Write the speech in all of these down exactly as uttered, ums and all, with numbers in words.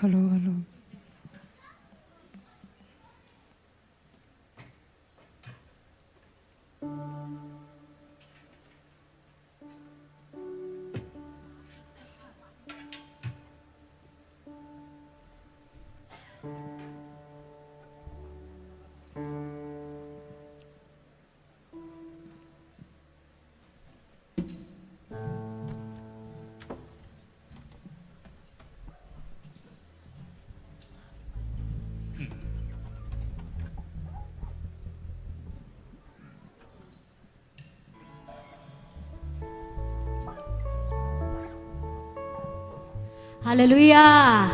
Hello, hello. Halleluiah.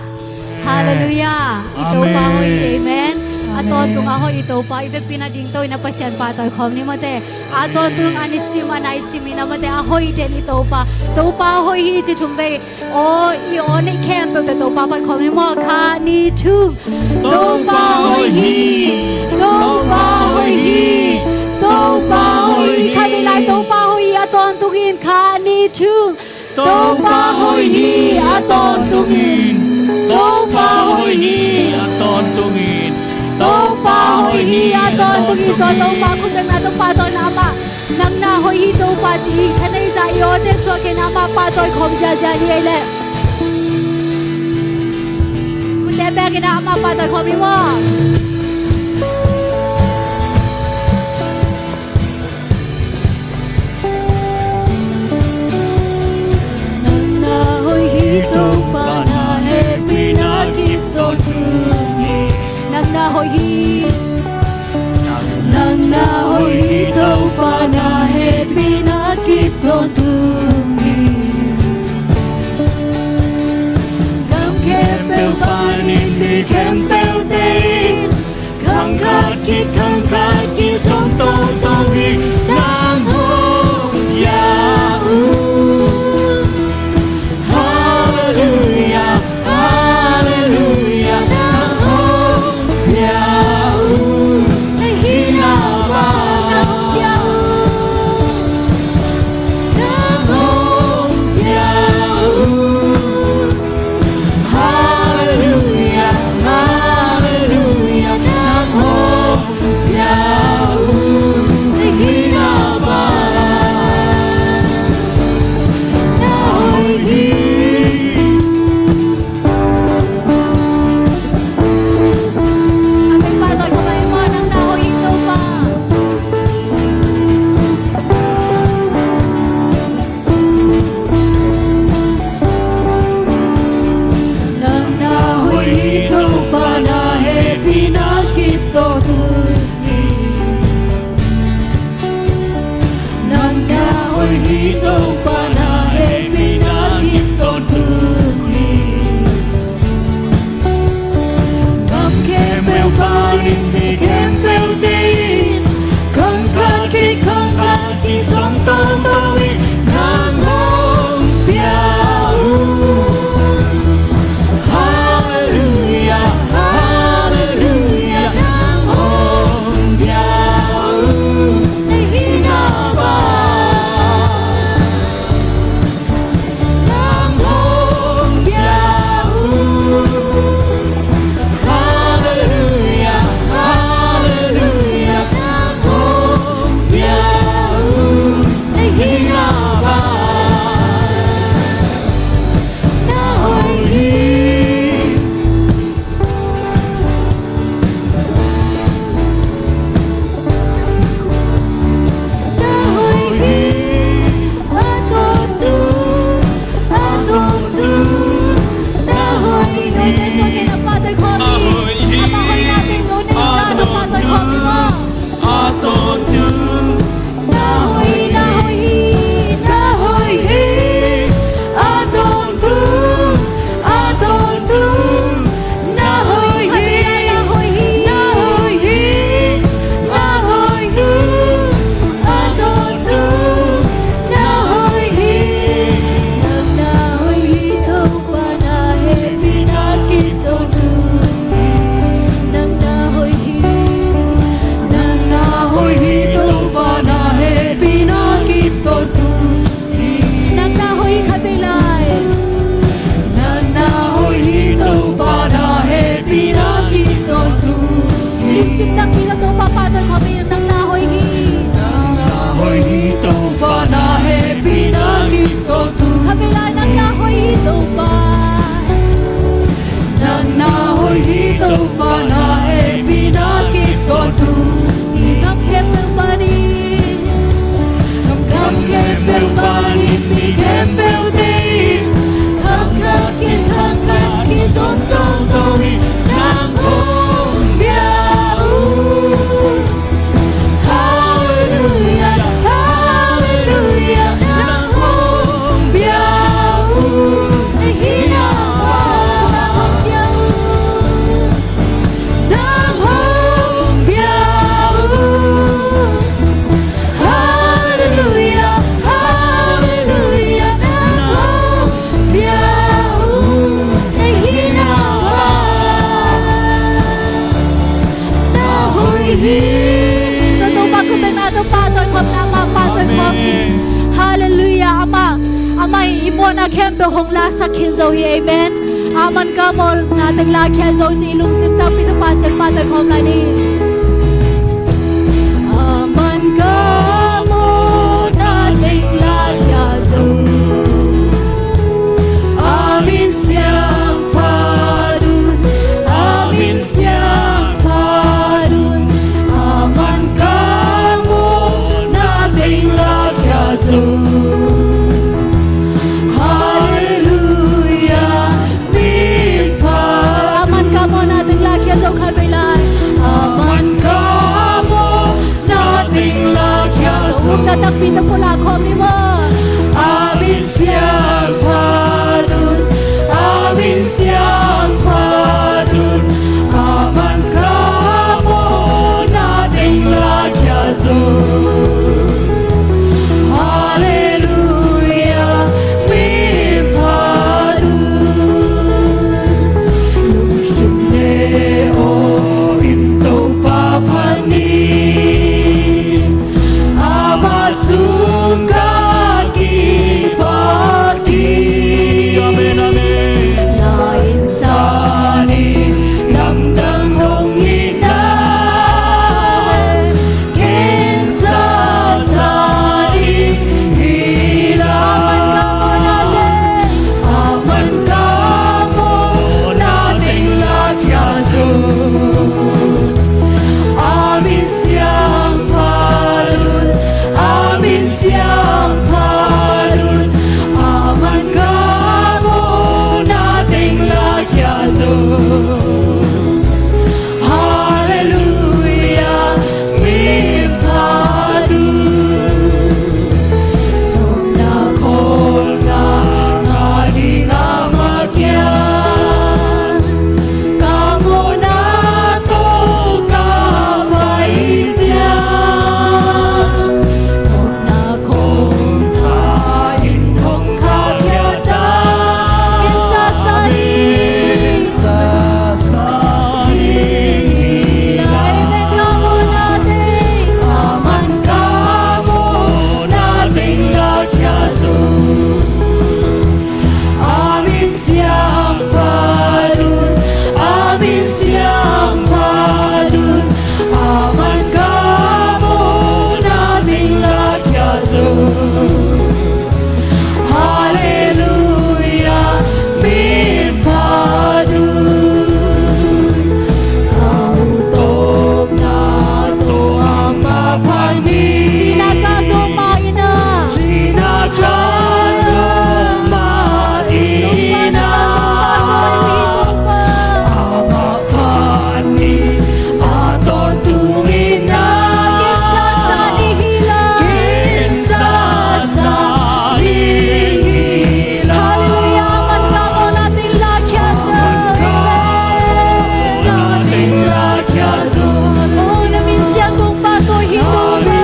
Halleluiah. I Topa hoih hi. Amen. A tawntung a hoih i Topa, i vekpi-in a dingto-in a Pasian pahtawi khawm ni mawte. A tawntung, a nisim, a naisim-in a mawte, a hoih den i Topa. Topa hoih hi ci thum vei. Aw, i aw neih khempeuhte Topa phat khawm ni maw. Khat, nih, thum. Topa hoih hi. Topa hoih hi. Topa hoih hi. Khat vei lai, Topa hoih hi a tawntungin. Khat, nih, thum. Topa hoih hi a tawntungin. Topa hoih hi a tawntungin. Topa hoih hi a tawntungin. Tua Topa khut bengna tawh pahtawina amah. Nang na hoih hi Topa ci hi. Khatvei zah i awte suahkhia-in amah pahtawi khawm ziahziah ni ei leh. Khutte beek-in amah pahtawi khawm ni maw. Nang na hoih hi Topa, na hehpihna kip tawntung hi. Nang na hoih hi. Nang na hoih hi Topa, na hehpihna kip tawntung hi. Gam khempeuh panin mi khempeuhte in Amah, amah in i mawhna khempeuh hong laksak khin zo hi. Amen. Amen ka mawhna teng lakhia zo ci, i lungsim takpi tawh Pasian mah tawh i khawm lai ni. Amen ka mawhna teng lakhia zo. A min siangtho un, a min siangtho un, aman ka mawhna teng lakhia zo. Halleluia, min pha. Aman ka mawhna teng lakhia zo khat vei lai. Aman ka mawhna teng lakhia zo. Upna takpi tawh pulak khawm ni maw. A min siangtho un, a min siangtho un, aman ka mawhna teng lakhia zo. Halleluia, min pha un. Lungsim le aw in Topa phat ni. Ama sung ka kipat hi. Amen, amen. Na innsang in lamdang hong hi na, ken sasa ding hi la. Aman ka mawhna teng lakhia zo. A min siangtho un, a min siangtho un, aman ka mawhna teng lakhia zo. Halleluia, min pha un. Nopna khawlna ngah ding a mah kiang, ka mawhna tawh ka pai ciang, nopna khawlsa in hong khakhia ta. Ken sasa ding. Sasa ding hi la. Amen ka mawhna teng. Aman ka mawhna teng lakhia zo. A min siangtho un, a min siangtho un, aman ka mawhna teng lakhia zo. Halleluia, min pha un. Tawpna tawh ama phat ni. Sihna ka zo mah in a. Sihna ka zo mah in a. Ama phat ni, a tawntung in a. Ken sasa ding hi la. Ken sasa ding hi la. Halleluia, aman ka mawhna teng lakhia zo. Aman ka mawhna teng lakhia zo. O, na min siangtho Topa tawh hi Topa.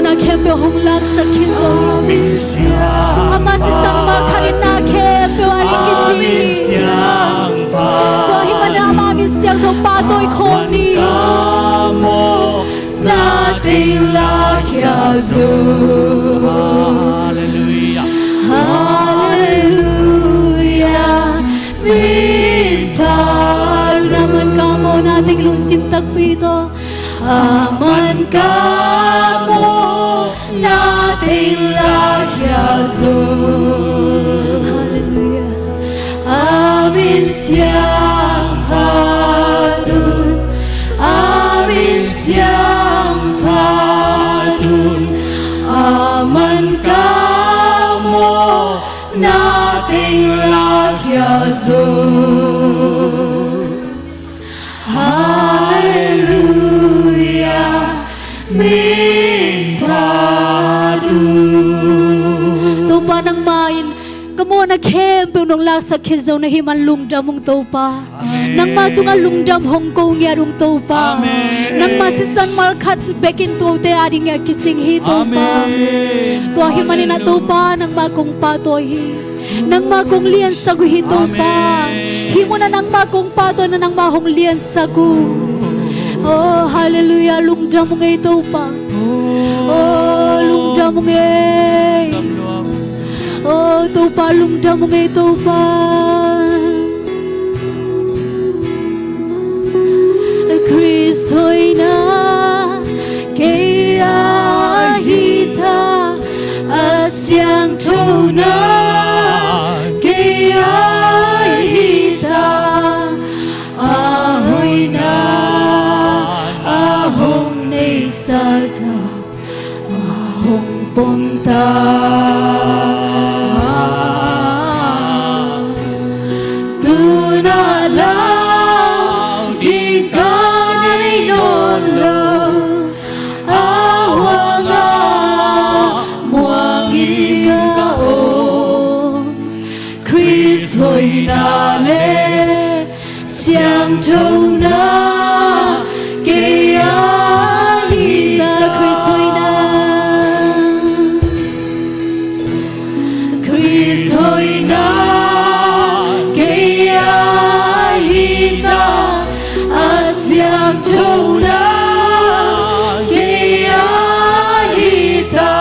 Na khempeuh hong laksak khin zo hi. Ama sisan malkhat in na khempeuh a ding kicing hi. Tua ahih manin ama min siangtho pahtawi khawm ni. Na teng lakhia zo. Halleluiah. Halleluiah. Min phat na man ka maw, na teng lungsim takpi tawh. A man ka maw, na teng lakhia zo. Halleluiah. A min siang phat un, a min siang phat un. A man ka maw, na teng lakhia zo. Halleluiah, min phat un. Topa, nangmah in ka mawhna khempeuh nong laksak khit zo na hih man lungdam ung Topa. Amen. Nangmah tungah lungdam hong ko ngiat ung Topa. Amen. Nangmah sisan malkhat bekin tuate a dingin a kicing hi Topa. Amen. Tua ahih manin ah Topa, nangmah kong pahtawi hi. Nangmah kong liansak uh hi Topa. Amen. Hih munah nangmah kong pahtawina nangmah hong liansak uh. Oh, halleluiah, lungdam ung ei Topa. Oh, lungdam ung ei. Oh, Topa, lungdam ung ei Topa. Khrist hoihna kei ah hi ta, a siangthona kei ah hi ta, a hoihna a hong neisak a, a hong pom ta. Tu-in a lau ding ka nei nawn lo, a huang ah muang in ka om. Khrist hoihna le siangthona kei ah hi ta. Khrist hoihna, Khrist hoihna kei ah hi ta, a siangthona kei ah hi ta,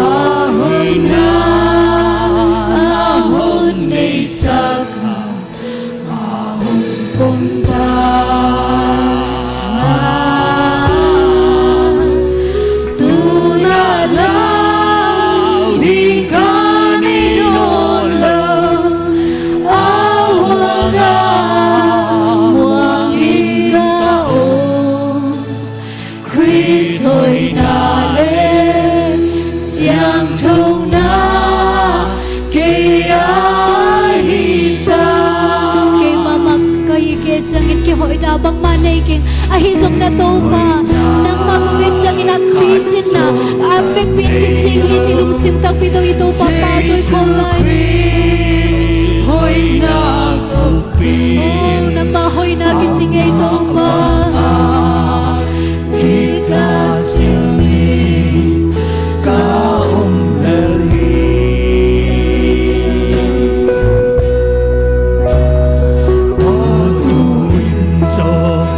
a hoihna a hong neisak a, a hong pom ta. Tu-in a lau ding ka nei nawn lo, a huang ah muang in ka om. Khrist hoihna le siangthona kei ah hi ta. Keimah mah ka hih kei ciangin kihoihna bangmah nei keng. Ahi zongin a Topa, nangmah kong et ciangin a picinna, a vekpi in kicing hi ci lungsim takpi tawh i Topa pahtawi khawm lai. Hoihna kong pi. Oh, nangmah hoihna kicing ei Topa. Ci ka sim ni ka om lel hi. Aw tu-in zong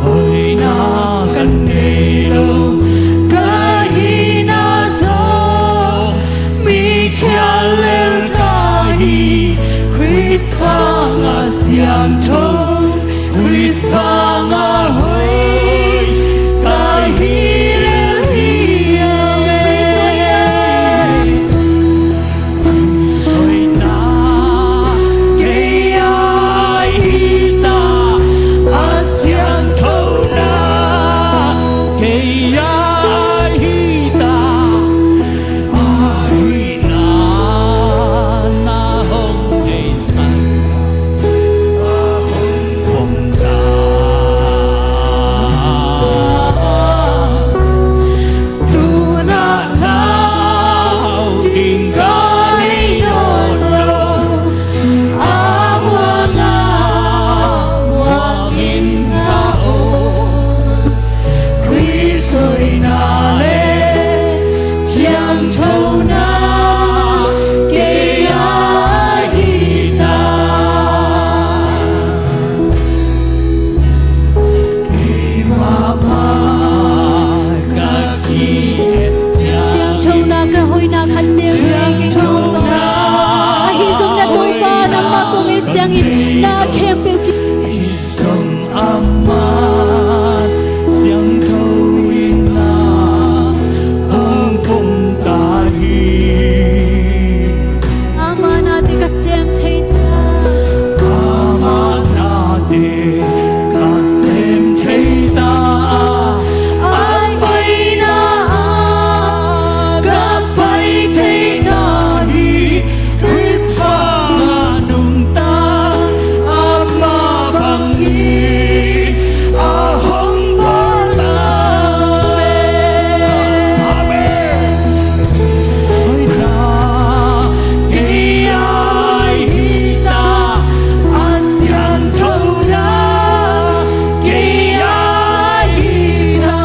hoihna ka nei lo, ka hihna zong mi khial lel ka hi. Khrist khang a siangtho, Khrist khang a hoih ka hi lel hi. Amen. Hoihna kei ah hi ta, a siangthona kei ah hi ta, a hoihna na hong neisak a, a hong pom ta. Ka hoihna khat neu hi kei Topa. Ahi zongin Topa nangmah kong et ciangin na khempeuh ki- Zong amah siangtho in na hong pom ta hi. Amah nate ka sem thei ta. Amah nate ka sem thei ta. A paina ah ka pai thei ta hi. Khrist bang a nungta, amah bangin a hong bawl lai. Amen. Hoihna kei a hi ta, a siangthona kei a hi ta,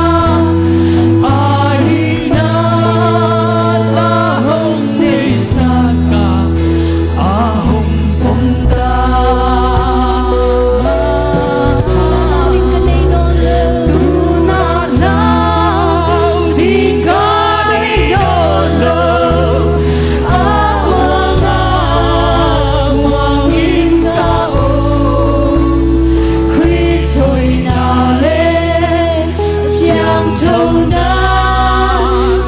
a hihna a hong neisak a, a hong pom ta. Tuna nau ding ka nei nawn lo, a muang a muang in ka um, Khrist hoihna le siangthona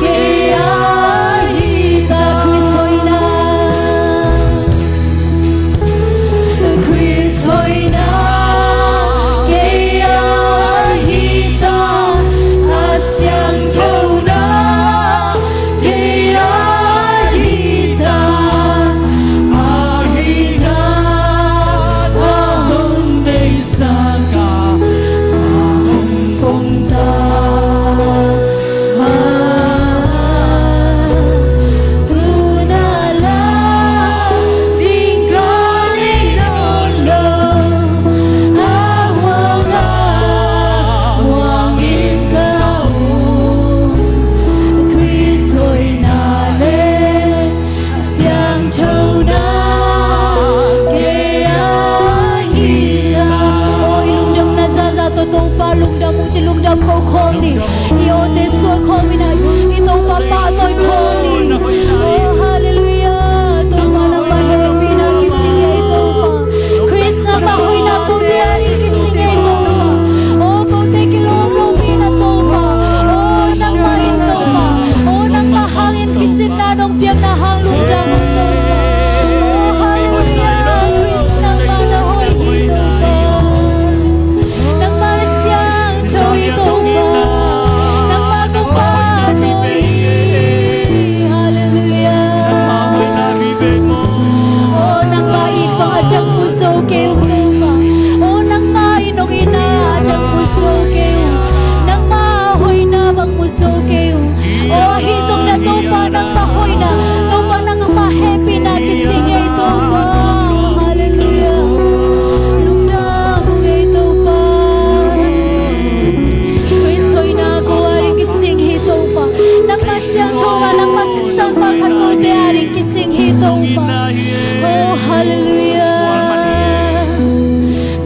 kei a hi ta. Khrist hoihna, Khrist hoihna kei a hi ta, a siangthona kei a hi ta, a hihna a hong neisak a, a hong pom ta. Tuna la ding ka nei nawn lo, a muang a muang in ka um, Khrist hoihna le siangthona kei a hi ta. O, i lungdamna zaza tawh Topa lungdam uh ci, lungdam ko khawm ni. I awte suak khawm in a, i Topa pahtawi khawm ni. O, halleluiah. Topa nangmah hehpihna kicing ei Topa. Khrist nangmah hoihna kote ading kicing ei Topa. O, kote kilawm lo mi na Topa. O, nangmah in Topa. O, nangmah hangin kicinna nong piakna hang lungdam ung Topa. O, halleluiah. Khrist nangmah na hoih hi Topa. Nangmah na siangtho hi Topa. Nangmah kong pahtawi hi. Halleluiah. O, nangmah it bang a dang mu zo kei ung Topa. O, nangmah it nong itna a dang mu zo kei ung. Nangmah hoihna bang mu zo kei ung. O, ahi zongin Topa nangmah hoihna, Topa nangmah hehpihna kicing ei Topa. Halleluiah. Lungdam ung ei Topa. Khrist hoihna ko ading kicing hi Topa. Nangmah siangtho mah, nangmah sisan mah khat kote ading kicing hi Topa. O, halleluiah.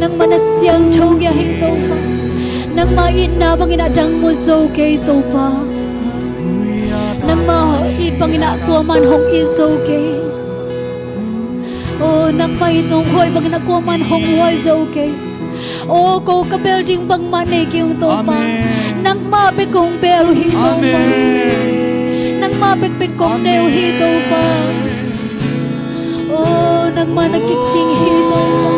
Nangmah na siangtho ngiat hi Topa. Nangmah itna bangin a dang mu zo kei Topa. Nangmah it bangin a kuaman hong it zo kei. O, nangmah it nong huai bangin a kuaman hong huai zo kei. O, ko ka bel ding bangmah nei kei ung Topa. Amen. Nangmah bek kong bel uh hi Topa. Amen. Nangmah bekbek kong nei uh hi Topa. O, nangmah na kicing hi Topa.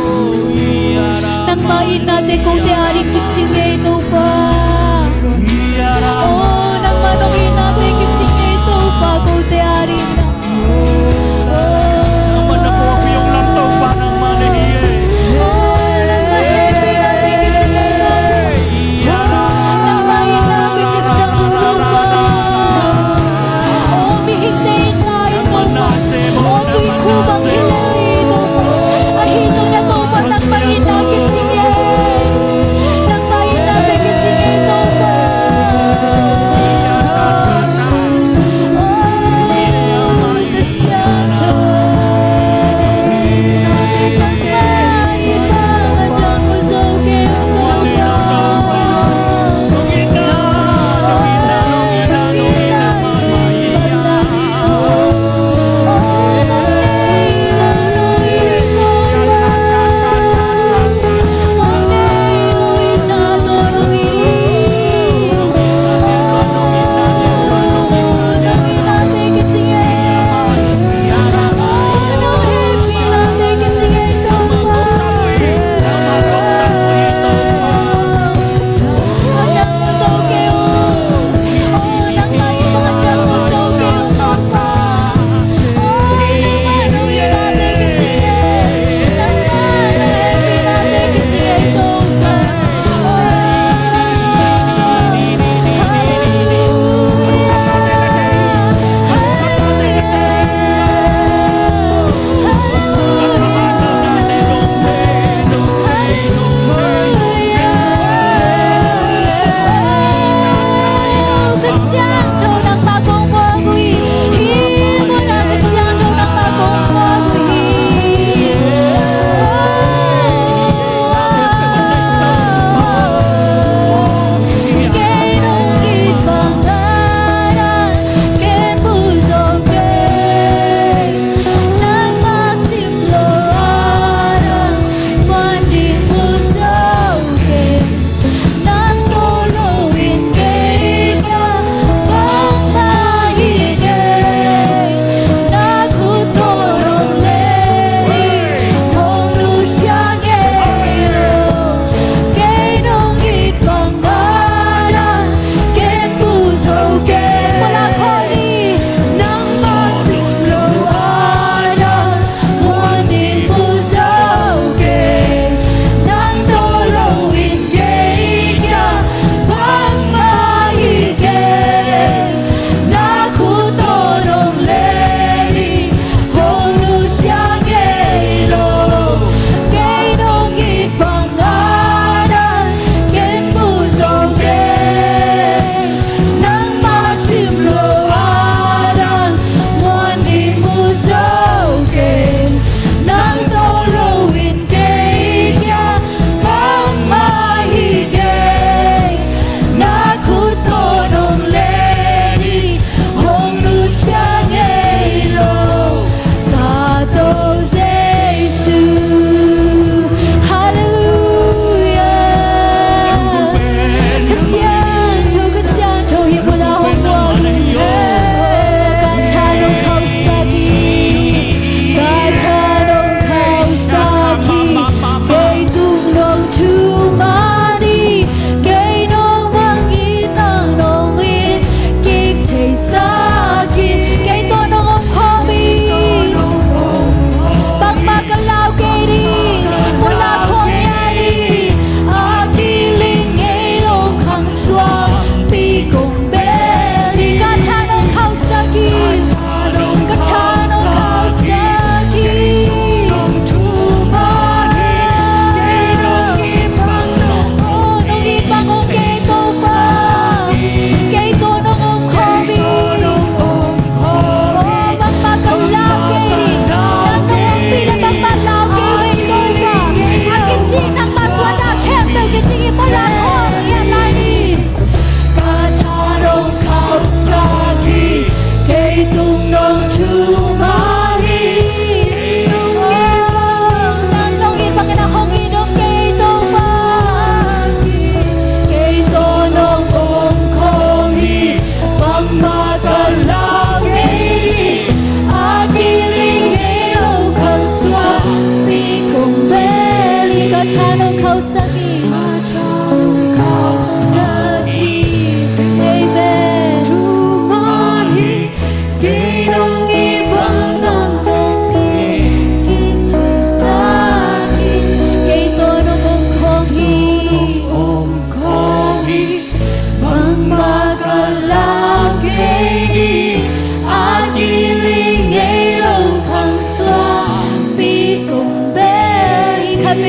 Nangmah itnate kote ading kicing ei Topa. O, nangmah nong itnate kicing ei Topa, kote ading na. O, nangmah na pawlpi ong lam Topa, nangmah na hi ei. O, nangmah hehpihna kicing ei Topa. Nangmah itna bek kisam Topa. O, mihingte itna in Topa. O, tuikhuk bang hi lel hi Topa. Ahi zongin Topa nangmah itna kicing ei. Nangmah itna bek kicing ei Topa.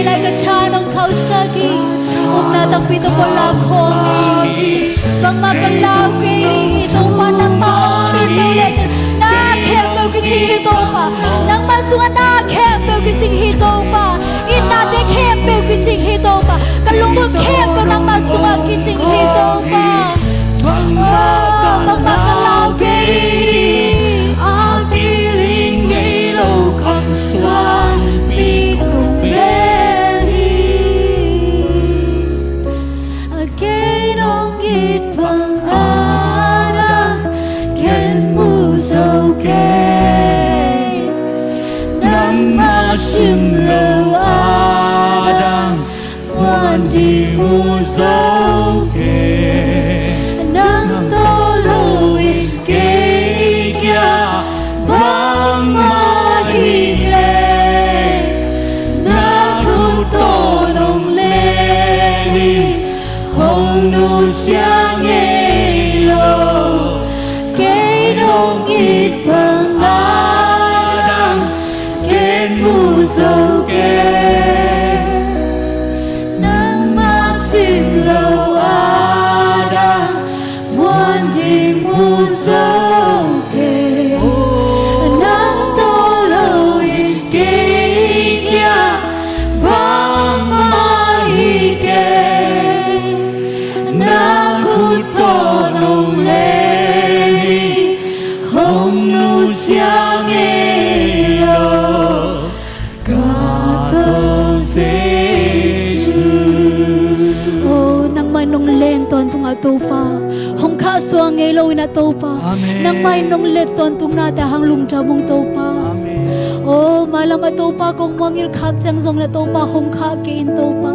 Lai ka tha nong khauhsak hi. Ukna takpi tawh pawlkhat khawm hi. Bangmah ka lau kei ding hi Topa, nangmah hong pia peuh leh cin, na khempeuh kicing hi Topa. Nangmah sungah na khempeuh kicing hi Topa. Itnate khempeuh kicing hi Topa. Ka lunggulh khempeuh nangmah sungah kicing hi Topa. Bangmah ka lau kei ding, a kiling ngei lo khang suangpi kong bel hi. A kei nong it bang a dang ken mu zo kei. Nangmah sim lo a dang muan ding mu zo kei. Nang tawh lo in kei kiang bangmah hi kei. Na khut tawh nong len hi, hong nusia ngei lo. Kei nong it bang a dang ken mu zo kei. Nangmah sim lo a dang muan ding mu zo kei. Nang tawh lo in kei kiang bangmah hi kei. Na khut tawh nong len hi, hong nusia ngei lo. Ka Topa Jesuh. Oh, nangmah in nong len tawntung ah Topa, hong khahsuah ngei lo in ah Topa. Amen. Nangmah in nong let tawntung nate hang lungdam ung Topa. Amen. Oh, mailam ah Topa kong muangngilh khak ciang zong in ah Topa hong khah kei in Topa.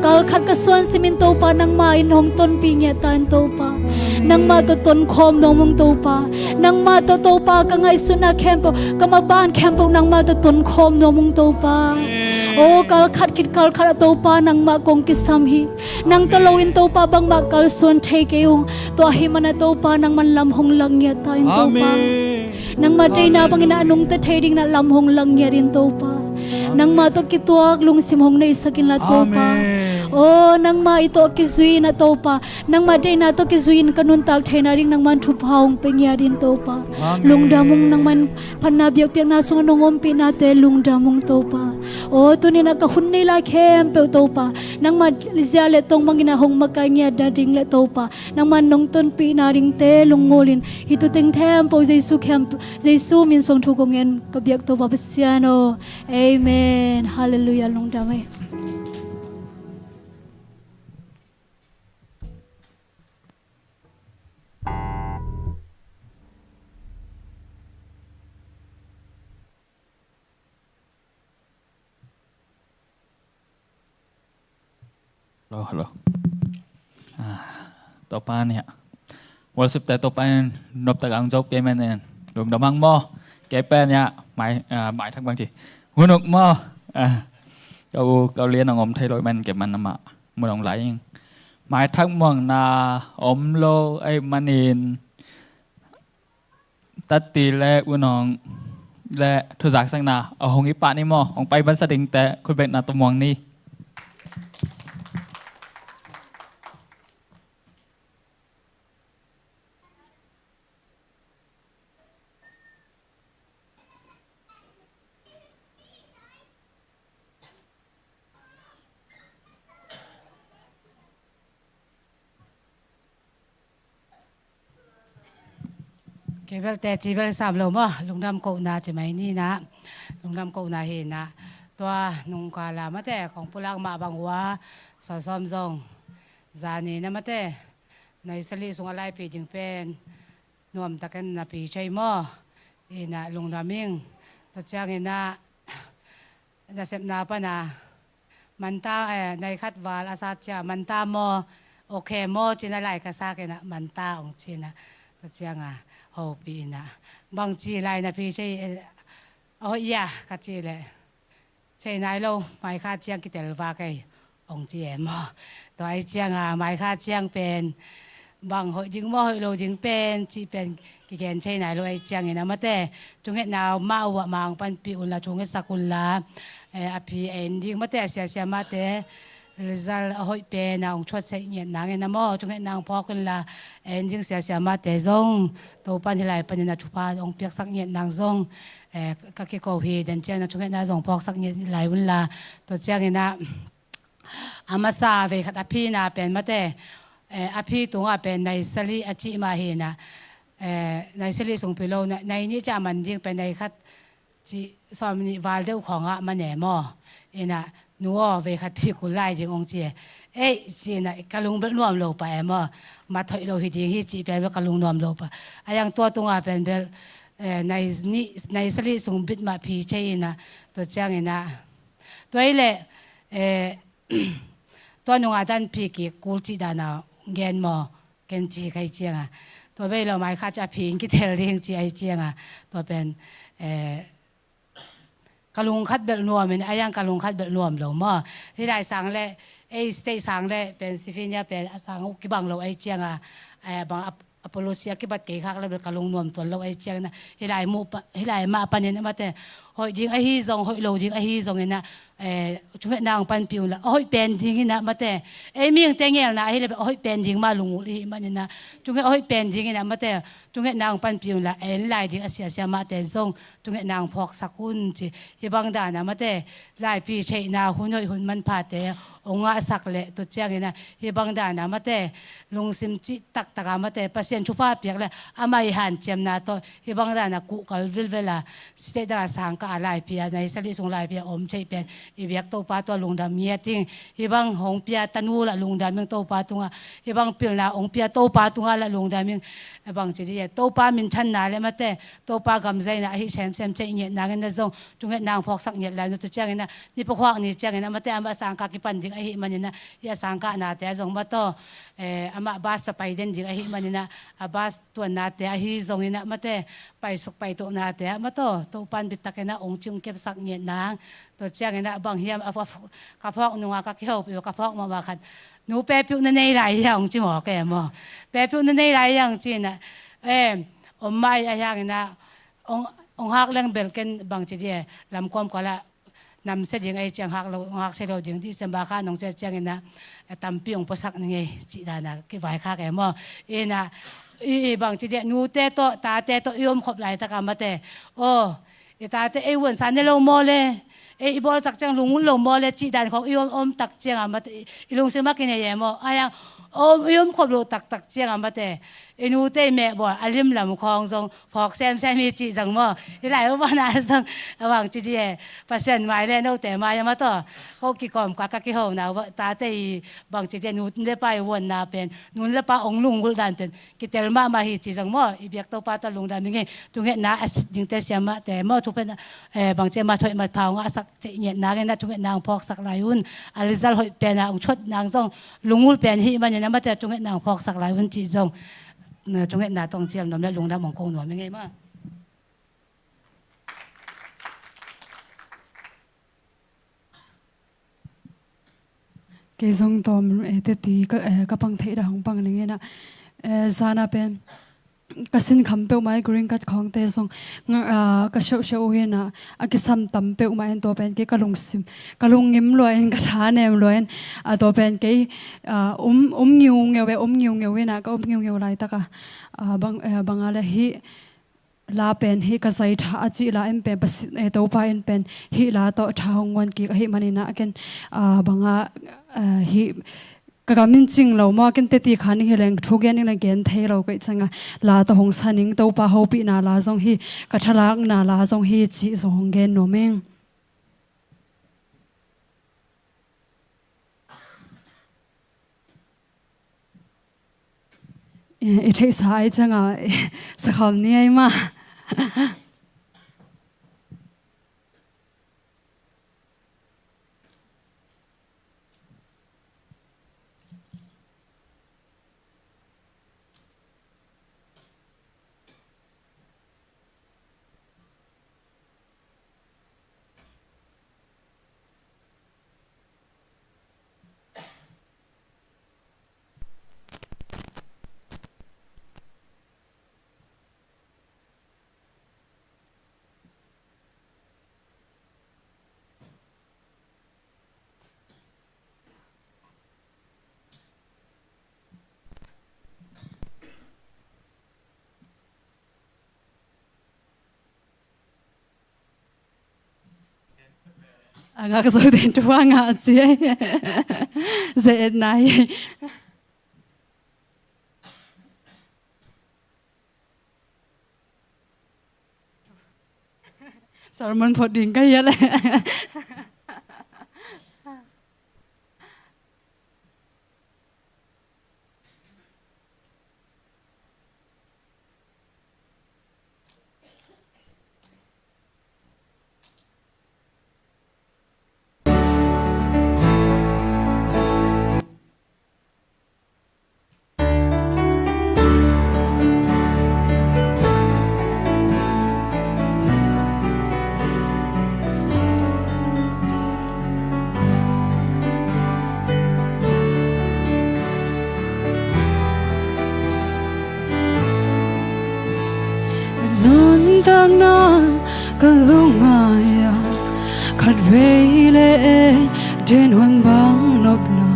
Kalkhat ka suan sim in Topa, nangmah in hong tonpih ngiat ta in Topa. Amen. Nangmah tawh tonkhawm nuam ung Topa. Nangmah tawh Topa ka ngaihsutna khempeuh, ka maban khempeuh nangmah tawh tonkhawm nuam ung Topa. Aw, kalkhat khit kalkhat ah Topa nangmah kong kisam hi. Nang tawh lo in Topa bangmah kalsuan thei kei ung. Tua ahih manin ah Topa nangman lam hong lak ngiat ta in Topa. Amen. Nangmah deihna bangin ah a nungta thei dingin ah lam hong lak ngiat in Topa. Nangmah tawh kituak lungsim hong neihsak inla Topa. Amen. Aw, nangmah i tawh kizui in ah Topa, nangmah deihna tawh kizui in ka nuntak theihna ding nangman thupha hong pia ngiat in Topa. Amen. Lungdam ung, nangman phatna biakpiakna sungah nong ompihnate lungdam ung Topa. Aw, tuni in ah ka hun nei lai khempeuh Topa, nangmah zia le tong bangin ah hong makai ngiat nading le Topa, nangman nong tonpih nadingte lunggulh in, hih tu teng khempeuh Jesuh khempeuh, Jesuh min suang thu kong ngen ka biak Topa Pasian aw. Amen. Halleluiah. Lungdam ei. Hello, hello. Ah, Topa in ah worship te Topa in noptak ang zo pia man in lungdam hang maw. Kei pen ah mai, ah, mai thak bang ci. Hun uk maw. Ah, ka u ka u lian ang om thei lo man kei man amah mun ong lai ing. Mai thak muang na om lo ei manin Tatti le U Nong le thuzak sakna a hong hi pah ni maw, hong pai ban sa dingte khutbetna tawh muang ni. Kei bel teci bel sam lo maw, lungdam kohna ci mai ni na, lungdam kohna hi na. Tua nungkala mate kong pulak mah bang ua, sawsawm zong zani na mate nai sali sung a laipi ding pen nuamtakin na pi cei maw. Ina lungdam ing. Tua ciangin ah nasepna pana manta, eh, nai khat val a sat cia manta maw, okay maw cina lai ka sak ina manta ong cina. Tua cianga hopi ina bang ci lai na pi cei, eh, oh iya ka ci le. Cei nai lo, mai kha ciang kitel va kei ong ci e maw. Tua ai cianga mai kha ciang pen bang hoih ding maw, hoih lo ding pen cih pen kigen thei nai lo ahih ciangin a mate, thungetna mah uh ah mang panpih unla, thungetsak unla, eh, a phi en ding mate, a siasia mahte result a hoih pen a hong thuat theih ngiat nangin a maw, thungetna hong phawk unla, en ding siasia mahte zong Topan hih lai panin a thupha hong piaksak ngiat nang zong, eh, ka kiko hi. Den ciangin a thungetna zong phawksak ngiat lai unla, tua ciangin a a masa vei khat a phina pen mate, eh, a phi tungah pen nai sali a cih mah hi inah, eh, nai sali sung phi lo, nai, nai nih ciah man ding pen nai khat cih sawm nih val deuh khawngah man e maw. Inah, nu aw, vei khat phi kul lai ding hong ci e. Ei, ci inah ka lung belh nuam lo pah e maw. Mat hoih lo hi ding hi cih pen bel ka lung nuam lo pah. A iang tua tungah pen bel, eh, nai nih, nai sali sung bit mah phi thei inah, tua ciang inah, tua hi leh, eh, tua nungah dan phi kik kul cih dana gen maw, ken ci ka hih cianga. Tua bei lo mai khat ciah phi in kitel ding ci ahih cianga. Tua pen, eh, ka lung khat belh nuam in, a iang ka lung khat belh nuam lo maw. Hih lai sang le, ei state sang le, Pennsylvania pen a sang uh kibang lo ahih cianga, eh, bang a a policy a kibat kei khak le bel ka lung nuam tuan lo ahih ciangin a, hih lai muh pa, hih lai mah panin a mate, hoih ding ahi zong, hoih lo ding ahi zongin a, eh, thungetna hong panpih unla, a hoih pen dingin a mate, ei mihingte ngelna ahi le bel a hoih pen ding mah lungulh ihi manin a, thunget a hoih pen dingin a mate, thungetna hong panpih unla, en lai ding a siasia mahte zong thungetna hong phawksak un ci. Hih bang dana mate, laipi theihna hun hoih hun manphate hong ngahsak le, tua ciangin a, hih bang dana mate, lungsim cih taktaka mate, Pasian thupha piak le amah i hanciamna tawh hih bang dana kuhkal vilvel a, state dana sangkah a laipi a, nai sali sung laipi a om theih pen i biak Topa tawh lungdam ngiat ing. Hih bang hong pia tanu lah lungdam ing Topa tungah, hih bang pilna hong pia Topa tungah lah lungdam ing. Bangci dih e, Topa minthanna le mate, Topa gamzaina ahi semsem theih ngiat nangin na zong thungetna hong phawksak ngiat lai un. Tua ciangin a, nipakhuak ni ciangin a mate, amah a sangkah kipan ding ahih manin a, hih a sangkahnate a zong mataw, eh, amah bus tawh pai den ding ahih manin a, a bus tuannate ahi zongin a mate, paisuk paitohnate a mataw, Topan bittakin a hong cing kepsak ngiat nang. Tua ciangin a bang hiam a, a, ka phawk nunga ka kihopih uh, ka phawk mahmah khat, nu, pepiuh na nei lai hia, hong ci mawk e maw. Pepiuh na nei lai hia, hong ci inah, eh, om mah ahi hangin a, hong, hong hak leng bel ken bangci dih e, lamkuam kawlah namsia ding ahih ciang hak lo, hong hak sia lo ding, December kha nong ciah ciangin a, tampi hong puasak ning ei cih dana kivaikhak e maw. Inah, i, i bangci dih e, nute tawh, tate tawh i omkhop laitaka mate, aw, i tate ei vuansa ne lo maw le, ei i bawltak ciang lungul lo maw le cih dan khawng i om, omtak cianga mate, i, i lungsim a kinei e maw. A iang, om, i omkhop loh taktak cianga mate, i nute i mehbawl a limlam khawng zong phawk semsem hi cih zong maw. Hih lai uh banah zong a bangci dih e, Pasian mai le note mai a mataw, ko kikawmkal ka kihona uh, tate i bangci dih e, nu le pa i vuanna pen, nu le pa hong lungulh dan pen kitel mahmah hi cih zong maw. I biak Topa tawh lungdam ing e. Thungetna a sit dingte siamahte maw, thu pen, eh, bangci e, mat hoih mat pha hong ngahsak theih ngiat nangin a thungetna hong phawksak lai un. A result hoih pen a hong thuat nang zong lungulh pen hih manin a mate, thungetna hong phawksak lai un cih zong, eh, thungetna tawh hong ciam nuam le lungdam hong ko nuam ing ei maw. Kei zong tawm, eh, teti ka, eh, ka pang theih dah hong pang ning inah, eh, zana pen ka sinkham peuhmah i green card khawngte zong, ah, ka siauhsiauh uh inah, a kisam tam peuhmah in tua pen kei ka lungsim, ka lungngim lua in, ka tha nem lua in, ah, tua pen kei, ah, um, um ngiungeu e, um ngiungeu inah, ka um ngiungeu laitaka, ah, bang, eh, banga le hih la pen hih ka zai tha a cih la in pen Pasi-, eh, Topa in pen hih la tawh tha hong guan kik ahih manin ah ken, ah, banga, ah, hih ka gam in cing lo maw, ken teti kha ning hi leng, thu gen ning leng gen thei lo ka hih cianga la tawh hong sa ning, Topa hopihna la zong hi, ka thalakna la zong hi cih zong hong gen nuam ing. I, i theihsa ai cianga, i sakhawm ni ai mah. A ngak zo den tu a ngak ci ei. Ze et nai. Sermon phot ding ka hial e. Nuntakna ka lungngai a, khatvei le ei den hun bang nopna,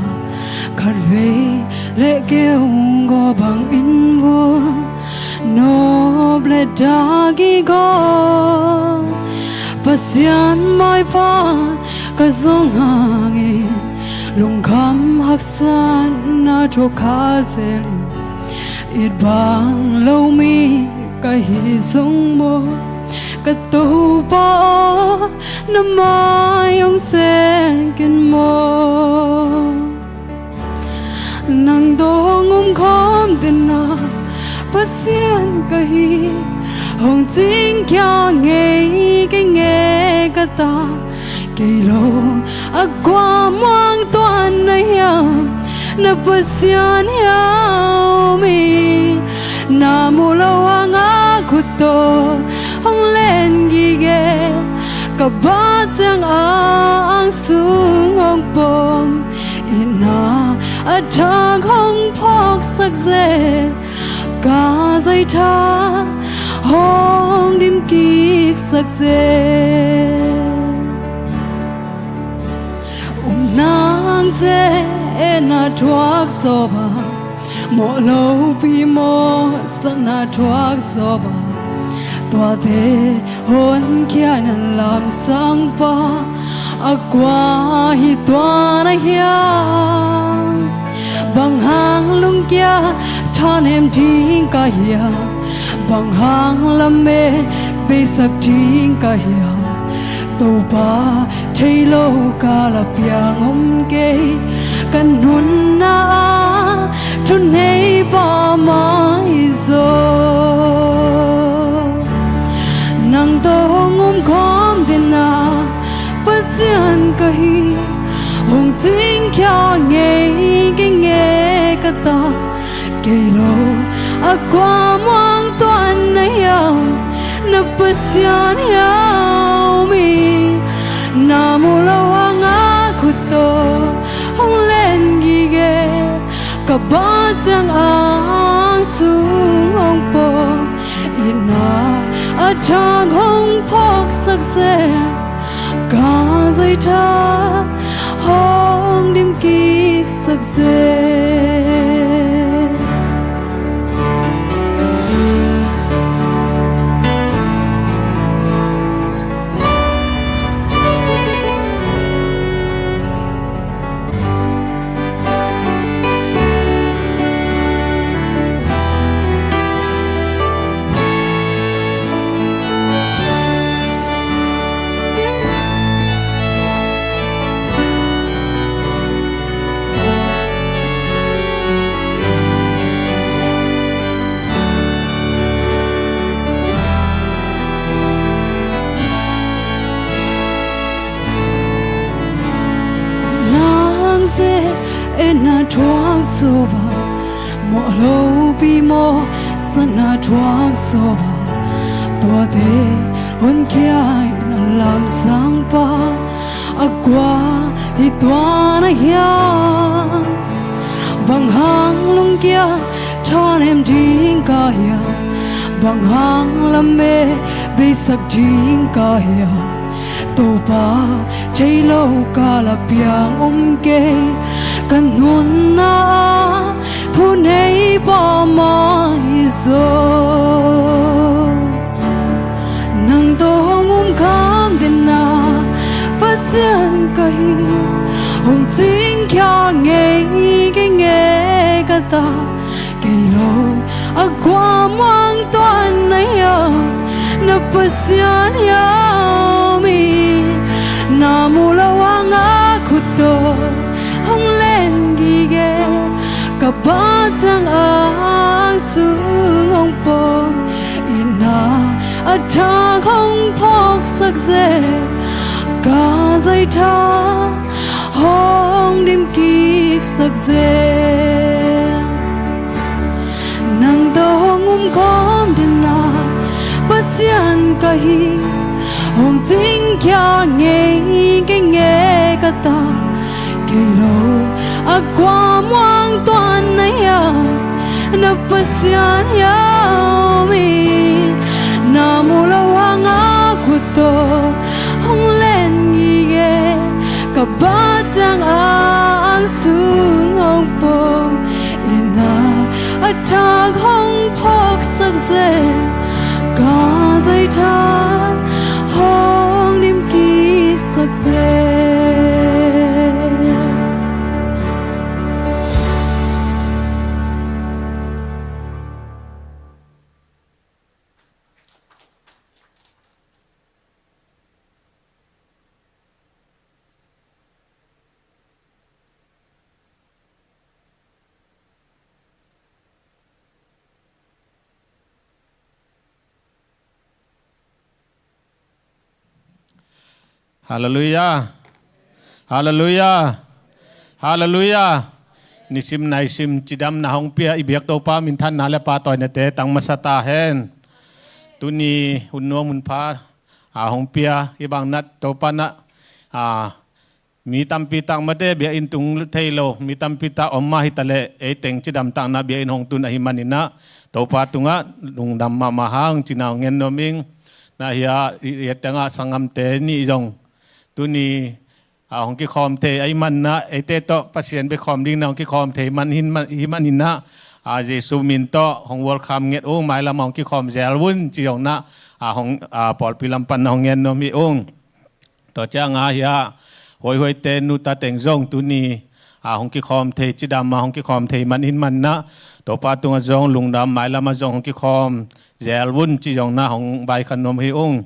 khatvei le keu gaw bang in vun nop le dak i gaw, Pasian maipha ka zong hangin lungkham haksatna thuak kha zel in, it bang lo mi ka hi zong maw, ka Topa aw, na mai hong seng ken maw. Nang tawh hong um khawm den a, Pasian ka hi, hong cingkhia ngei kei nge ka ta. Kei lo a kua muang tuan na hiam, na Pasian hiam i. Na mu lo hang a khut tawh hong len gige, ka ba ciang a ang sung hong pom. Itna a thak hong phawksak zel, ka zaitha hong dim kiksak zel. Um nang ze, etna thuak zaw ba, mawh lopi mawhsakna thuak zaw ba, tuate honkhia in a lamsang pa a kua hi tua na hiam? Bang hang lungkia thanem ding ka hiam? Bang hang lamet beisak ding ka hiam? Topa thei lo kal a piang om kei, ka nunna ah thuneipa mah hi zaw. Nang tawh hong um khawm den a, Pasian ka hi, hong cingkhia ngei kei nge ka ta. Kei lo a kua muang tuan na hiam, na Pasian hiam i. Na mu lo hang a khut tawh hong len gige, ka ba ciang ang sung hong pom. Itna a thak hong phawksak zel, ka zaitha hong dim kiksak zel. Nang ze, etna thuak zaw ba, mawh lopi mawhsakna thuak zaw ba, tuate honkhia in a lamsang pa a kua hi tua na hiam? Bang hang lungkia thanem ding ka hiam? Bang hang lamet beisak ding ka hiam? Topa thei lo kal a piang om kei, ka nunna ah thuneipa mah hi zaw. Nang tawh hong um khawm den a, Pasian Kua muang tuan na hiam, na Pasian hiam i na mu lo hang a khut tawh hong len gige, ka pa ciang a ang sung hong pom, i na a thak hong phawksak zel, ka zaitha hong dim kiksak zel. Nang tawh hong um khawm den a Pasian ka hi, hong cingkhia ngei kei nge ka ta kei lo. A kua muang tuan na hiam, na Pasian hiam i na mu lo hang a khut tawh hong len gige, ka pa ciang a ang sung hong pom, i na a thak hong phawksak zel, ka zaitha hong dim kiksak zel. Halleluiah. Halleluiah. Halleluiah. Nisim naisim cidamna hong pia i biak Topa minthanna le pahtawinate tang masa ta hen. Tuni hun nuam hun pha a hong pia i bang nat Topa na a mi tampi tak mate biakinn tung thei lo, mi tampi tak om mah hi ta leh, ei teng cidamtakna biakinn hong tun ahi maninah Topa tungah lungdam mahmah hang cina hong ngen nuam ing. Na hia i tengah sangamte nih zong tuni a hong kikhawm thei ahi maninah eite tawh Pasian bia khawm dingna hong kikhawm thei man hi maninah a Jesu min tawh hong welcome nget ung, mailam hong kikhawm zel un ci zongnah a hong a pawlpi lam pan na hong ngen nuam hi ung. Tua cianga hia huaihuaite nuta teng zong tuni a hong kikhawm thei cidam a hong kikhawm thei man in manna Topa tungah zong lungdam mailam a zong hong kikhawm zel vun ci zong na hong vaikhan nuam hi ung.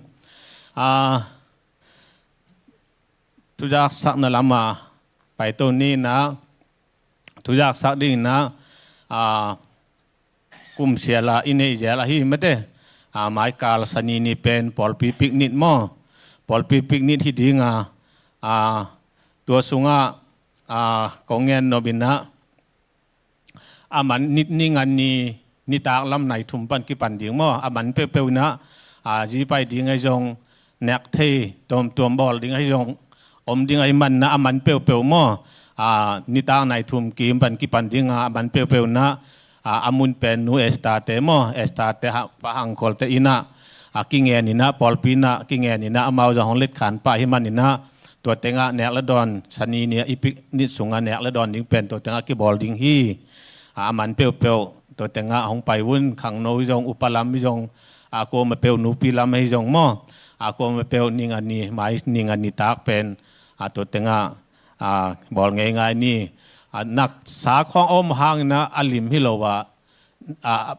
A, thuzaksakna lam a paito ni na thuzaksak ding na a kumsiala i neih zel ahi mate. A, maikal sani ni pen pawlpi picnic maw? Pawlpi picnic hi dinga, a, tua sungah a kong ngen nopinah a man ni, ni ngan ni nitak lam nai thum pan kipan ding maw? A man peuhpeuh inah a zipai ding ahi zong nek thei tuamtuam bawl ding ahi zong om ding ahi manna a man peuhpeuh maw? A, nitak nai thum kim pan kipan dinga a man peuhpeuh inah a, a mun pen nu Esther te maw? Esther te pa Hangkol te inah a kingen inah pawlpi inah kingen inah amau zong hong letkhan pah hi maninah tua tengah nek le dawn sani ni a i picnic sungah nek le dawn ding pen tua tengah kibawl ding hi. A, a man peuhpeuh tua tengah hong pai un, khangno hi zong, upa lam hi zong, a kuama peuh nupi lam hi zong maw? A kuama peuh ning a ni, mai ning a ni tak pen a tua tengah a bawl ngeingai ni. A, naksa khawng a om hanginah a lim hi lo a, a,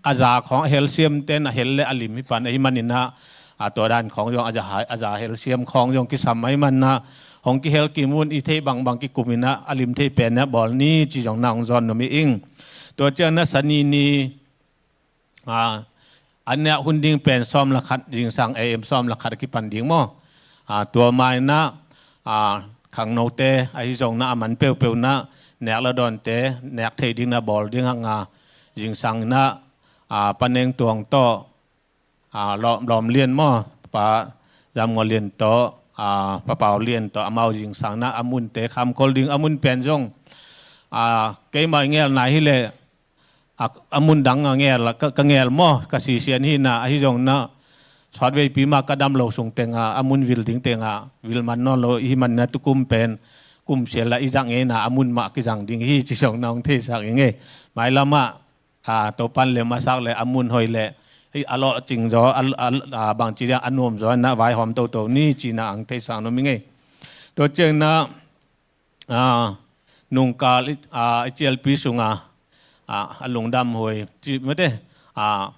a za khawng a helsiam ten a hel le a lim hi pan ahi maninah a tua dan khawng zong a za, a za helsiam khawng zong kisam ahi manna hong kihel kim un, i theih bangbang kikum inah a lim thei pen inah bawl ni ci zong na hong zawn nuam hi ing. Tua ciang na sani ni a, a nek hun ding pen sawm le khat zingsang A M sawm le khat a kipan ding maw? A, tua mainah a khangnote ahi zong na a man peuhpeuh na nek le dawnte nek thei ding na bawl ding hanga zingsang inah a, Pa Neng Tuang tawh a, Lawm, Lawm Lian maw? Pa Zam Ngua Lian tawh a, Pa Pau Lian tawh amau zingsang na a munte khamkol ding a mun pen zong a, keimah i ngel nai hileh a, a mun dang a ngel, ka, ka ngel maw? Ka sisian hi na ahi zong na sawtveipi mah ka dam lo sung tenga a mun vil ding tenga vil man nawn lo ihi manna tukum pen kumsiala i zak ngeina a mun mah kizang ding hi ci zong na hong theisak i ngei. Mailamah a, Topan lem a sak le a mun hoi le a lawhcing zaw a, a, a bangci dia a nuam zaw na vaihawm toto ni cina ang theisak nuam i ngei. Tua ciangna a, nungkal i, a, i cialpi sunga a, a lungdam huai ci mate. a,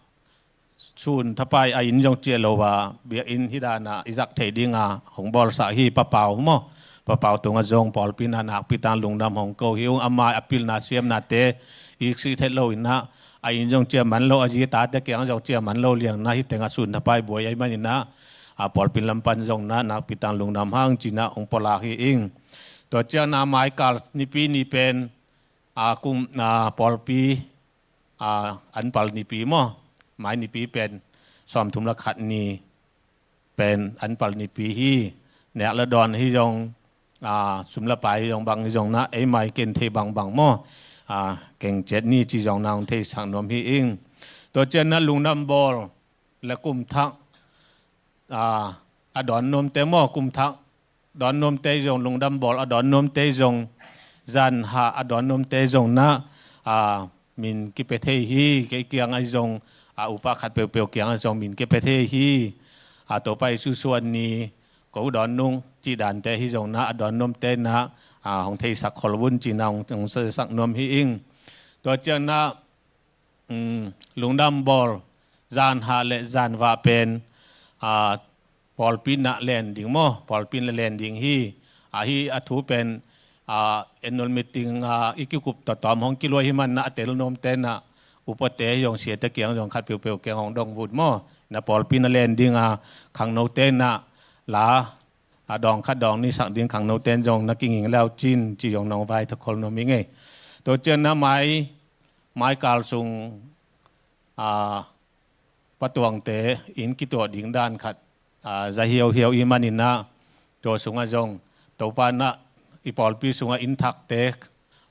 sun thapai a inn zong ciah lo a, biakinn hih dan a i zak theih ding a hong bawlsak hi. Papau maw, Papau tungah zong pawlpi in a nakpi tak lungdam hong ko hi ung. Ama a pilna siamnate i sih theih lo in a, a inn zong ciah man lo, a zi a tate kiang zong ciah man lo liang in a, hih teng ah sun thapai buai ahih manin a, a, pawlpi lam pan zong in a nakpi tak lungdam hang ci in a hong pulak hi ing. Tua ciang in a maikal nipi ni pen, a, kum, a, pawlpi, a, anpal nipi maw, mai nipi pen sawmthum le khat ni pen anpal nipi hi. Nek le dawn hi zong, a, sum le pai hi zong, bang hi zong in a, ei mai ken thei bangbang maw, a, keng ciat ni ci zong in a hong theisak nuam hi ing. Tua ciang in a lungdam bawl le kum thak, a, a dawn nuamte maw, kum thak dawn nuamte zong, lungdam bawl a dawn nuamte zong, zan hah a dawn nuamte zong in a, a, min kipia thei hi. Kei kiang ahi zong, a, upa khat peuhpeuh kiang ahi zong min kipia thei hi. A, Topa Jesu suan ni ko dawn nung cih dante hi zong in a, a dawn nuamte in a, a, hong theisak khol un ci in a hong, hong theisak nuam hi ing. Tua ciang in a, um, lungdam bawl zan hah le zan vah pen, a, pawlpi in a len ding maw, pawlpi in a len ding hi. A, hih a thu pen, a, annual meeting, a, i kikup tawhtawm hong kiluah hi man in a, a tel nuamte in a, upate hi zong, siate kiang zong, khat peuhpeuh kiang hong dong vut maw. In a pawlpi in a len ding a, khangnote in a la, a, dawng khat dawng nih sak ding, khangnote in zong na kinging le uh cin ci zong in a hong vaithak khol nuam hi ing ei. Tua ciang in a mai, maikal sung, a, patuangte inn kituah ding dan khat, a, za hiauhiau ahih manin a, tua sungah zong Topa in a i pawlpi sungah inn thakte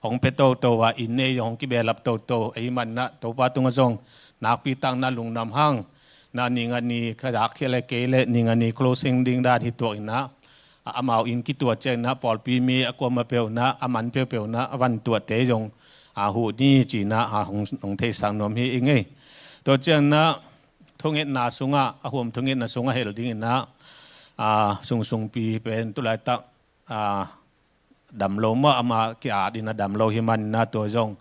hong pia toto a, inn nei zong hong kibehlap toto ahih manin a, Topa tungah zong nakpi tak in a lungdam hang. In a ning a ni ka zak khia le kei le ning a ni closing ding dan hi tuak in a, a, amau inn kituah ciang in a pawlpi mi a kuamah peuh in a, a man peuhpeuh in a, a van tuahte zong, a, huh ni ci in a, a, hong, hong theisak nuam hi ing ei. Tua ciang in a thungetna sungah, a huam thungetna sungah hel ding in a, a, Sung Sung Pi pen tulaitak, a, dam lo maw, ama ki-at in a dam lo hi man in a, tua zong,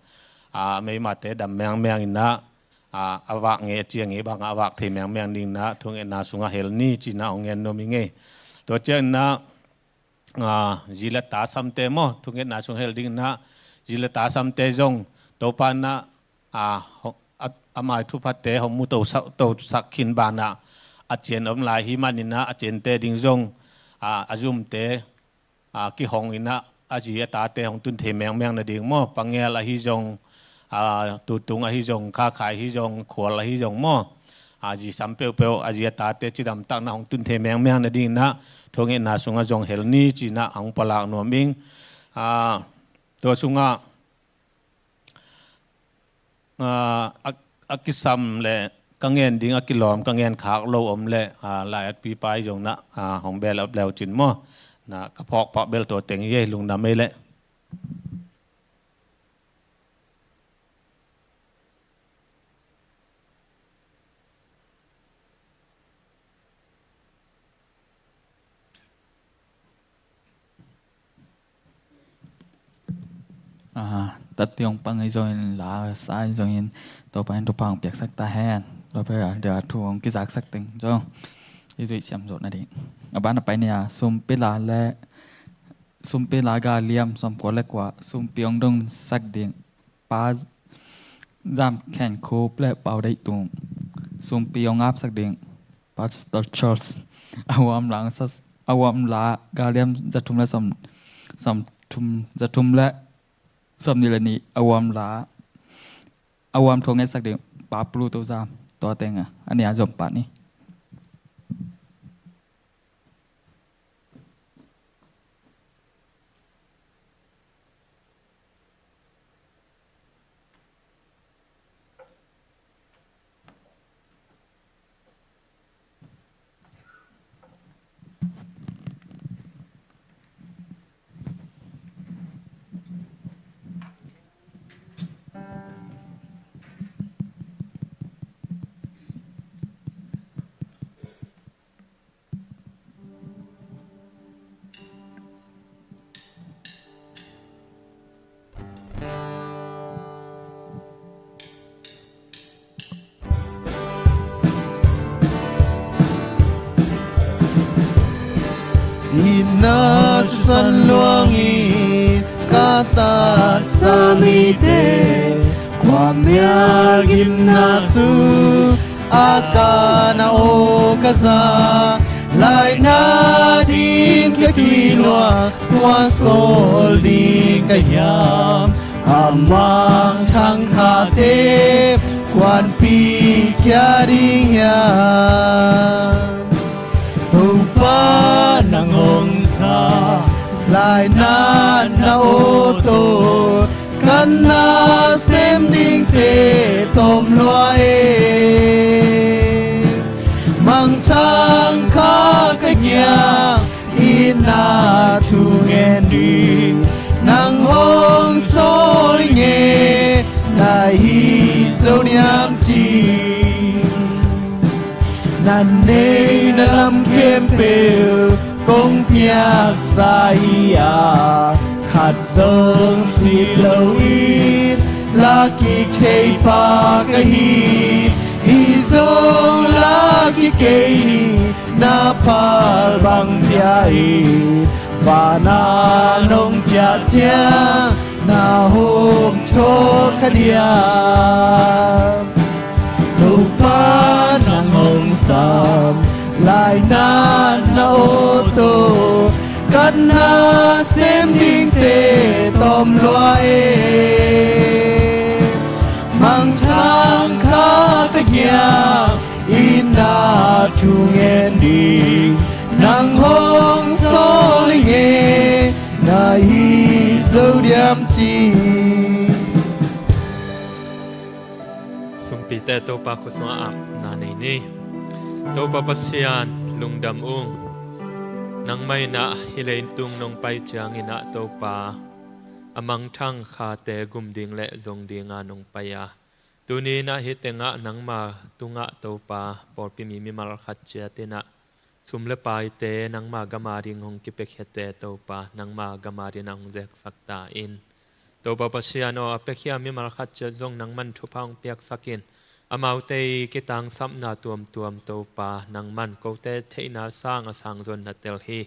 a, meimate dam mengmeng in a, a, a vak ngei, a ciang ngei bang a vak thei mengmeng ding in a, thungetna sungah hel ni ci in a hong ngen nuam hi ing ei. Tua ciang in a, a, zi le ta samte maw, thungetna sung hel ding in a, zi le ta samte zong Topa in a, a, ho-, a, ama thuphate hong mu tosak, tosak khin banah, a cian om lai hi man in a, a ciante ding zong, a, a zumte, a, kihong in a, a zi a tate hong tun thei mengmeng nading maw, Pangel ahi zong, a, Tutung ahi zong, Khakhai ahi zong, Khual ahi zong maw, a, zi sam peuhpeuh, a zi a tate cidam tak in a hong tun thei mengmeng nading in a, thungetna sungah zong hel ni ci in a hong pulak nuam ing. A, tua sungah, a, a, a kisam le ka ngen ding a kilawm, ka ngen khak lo om le, a, lai-atpipa ahi zong in a, a, hong behlap le uh cin maw. In a ka phawk pak bel tua teng hi ei, lungdam ei leh. A, tate hong pang ahi zongin, la sa ahi zongin, Topa in thupha hong piaksak ta hen. Tua pen a, dia thu hong kizaksak teng zong i zuih siam zawh nading. A ban a pai ni a, sumpi la le, sumpi la ga liam, sawmkua le kua, sumpi hong dongsak ding, Pa Zam Khen Khup le Pau Deih Tung, sumpi hong apsak ding, Pastor Charles, a huam la sa, a huam la ga liam za thum le sawm, sawm thum, za thum le sawm nih le nih, a huam la, a huam thu hong ngetsak ding, Pa Pluto Zam, tua teng a, a nih a zom pah ni. Itna sisan luangin ka tatsa mite, khuamial gimna sung a ka na aw ka za, laina ding ka kilua, tua sawl ding ka hiam, a mangthang khate kuanpi kia ding hiam. Topa nang hong sa, laina na awto, ka nasem dingte tom lua e. Mangthang kha ka ngiang, itna thu ngen ding, nang hong sawl i nge, na hi zo diam ci. Na neihna lam khempeuh kong piaksa hi a, khat zong sit lo in la kik thei pa ka hi. Hi zong la kik kei ni, na phal bang pia in, vana nong ciah ciang, na hong thawh kha diam. Topa nang hong sam, laina na awto, ka nasem dingte tom lua e. Mangthang kha ka ngiang, itna thu ngen ding, nang hong sawl i nge, na hi zo diam ci. Sumpite Topa khut sungah apna nei ni. Topa Pasian, lungdam ung. Nangmah in ah hih leitung nong pai ciangin ah Topa, a mangthang khate gum ding le zong dinga nong pai a, tuni in ah hih tengah nangma tungah Topa, pawlpi mi mimal khat ciat in ah sum le paite nangma gam a ding hong kipiakhiate Topa, nangma gam a ding ah hong zeksak ta in. Topa Pasian aw, a piakhia mimal khat ciat zong nangman thupha hong piaksak in. Amaute i kitangsapna tuamtuam Topa, nangman kote theihna sang a sang zong na tel hi.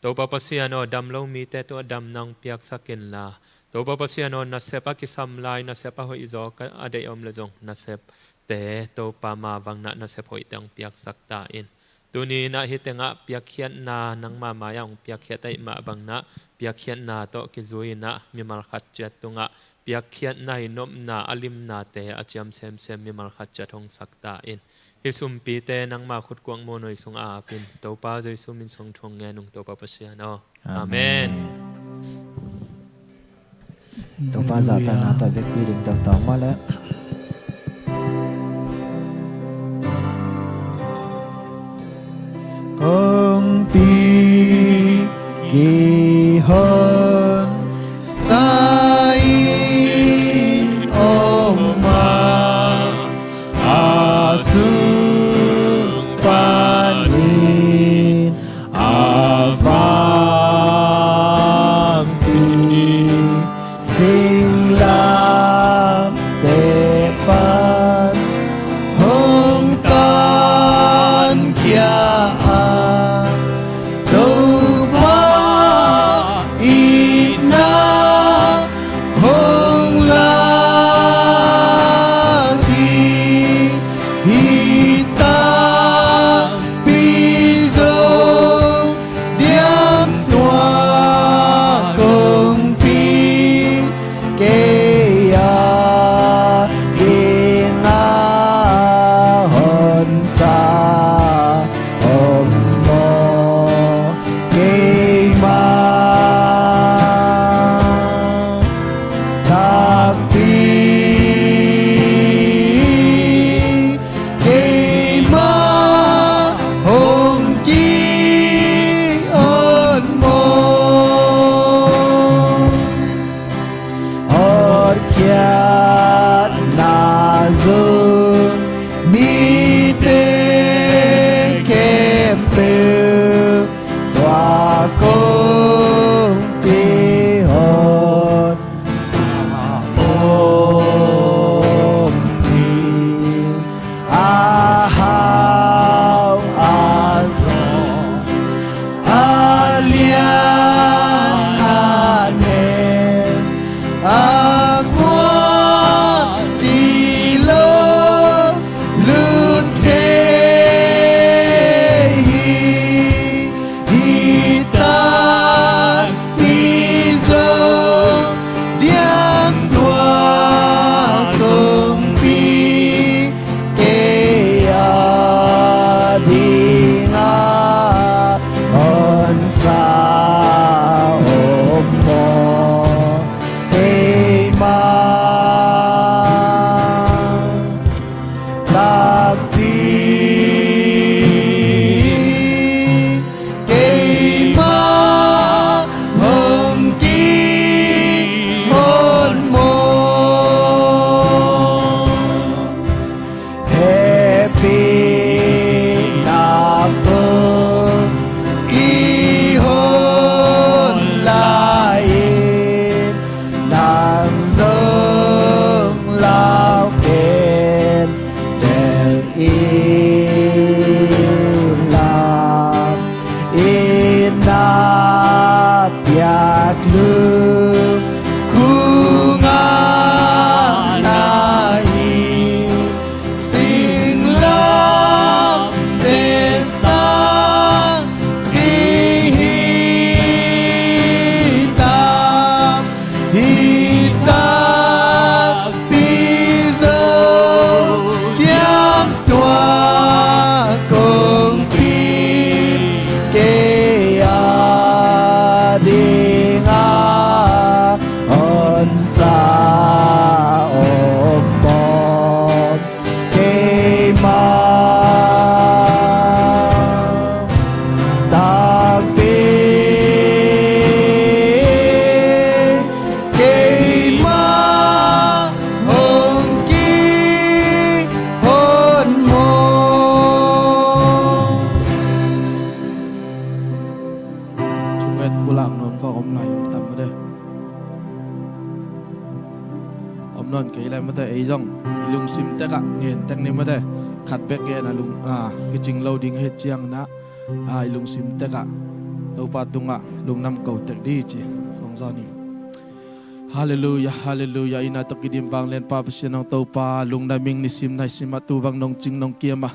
Topa Pasian aw, dam lo mite tungah damna hong piaksak inla, Topa Pasian aw, nasep a kisam lai, nasep a hoih zaw ka a deih om le zong nasepte Topa mah bang in ah nasep hoihte hong piaksak ta in. Tuni in ah hih tengah piakkhiatna nangma mai-ah hong piakkhiat ahih mah bang in ah piakkhiatna tawh kizui in ah mimal khat ciat tungah piakkhiatna i nopna a limnate a ciam semsem mimal khat ciat hong sak ta in. Hih sumpite nangma khutkuak muanhuai sungah ap in. Topa Jesu min suang thu hong ngen ung Topa Pasian aw. Amen. Amen. Topa zahtakna tawh vekpi ding tawh tawng mah leh. Kongpi kihon sa in om a, a sung panin a vangpi singlamteh pan hong tankhia a, Topa itna hong lak ding hi ta, pi zo diam tua kongpi, kei a ding a hon sa om maw? Keimah takpi, keimah hong ki-on maw? Hotkhiatna zong mite khempeuh tua kongpi hon om hi. A hau a zong a dingah honsa om maw? Keimah takpi keimah hong kihon maw? Hehpih nak hong kihon lai-in nang zong lau pen tel in la, i na piak lungkhung ah na hi. Singlam te sang ding hi tam, hi takpi zo diam tua kongpi kei a dingah honsa om maw? Keimah takpi keimah hong kihon maw? Thunget pulak nuam khawng om lai hiam tam mate. Om nawn kei lai mate, ei zong i lungsim tekah ngen tek ni mate. Khat bek ngen a lung, a, kicing lo ding a hi ciang na, a, i lungsim tekah Topa tungah lungdam ko tek dih ci hong zawn hi. Halleluiah, halleluiah. I na tawh kidim vanglian Pa Pasian aw Topa, lungdam ing. Nisim naisim ah tu bang nong cing nong kiam a,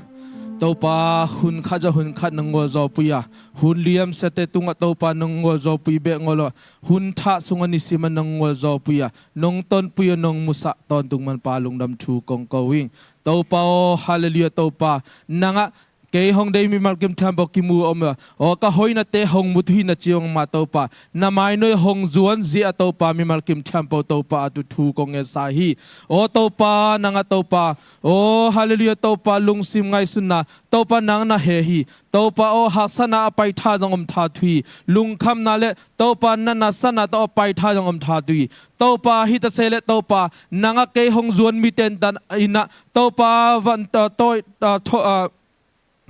Topa, hun khat zawh hun khat nong gualzawhpih a, hun liamsiate tungah Topa nong gualzawhpih beh ngol lo, hun thah sungah nisim ah nong gualzawhpih a, nong tonpih a, nong musah tawntung man Pa lungdam thu kong ko ing. Topa aw, halleluiah. Topa, nangah kei hong deih mimal kim thiampo kimu om a, aw ka hoihnate hong mut hi na ci bangmah Topa, na mainoi hong zuan zia a Topa mimal kim thiampo Topa a tu thu kong ngetsa hi. Aw Topa, nangah Topa, aw halleluiah Topa, lungsim ngaihsutna Topa nang na he hi. Topa aw, haksatna a pai tha zong om tha thu hi. Lungkhamna le Topa na nasatna tawh a pai tha zong om tha thu hi. Topa hi ta se le Topa nangah kei hong zuan mite in tan inah Topa van, a, tawi, a, tho-, a,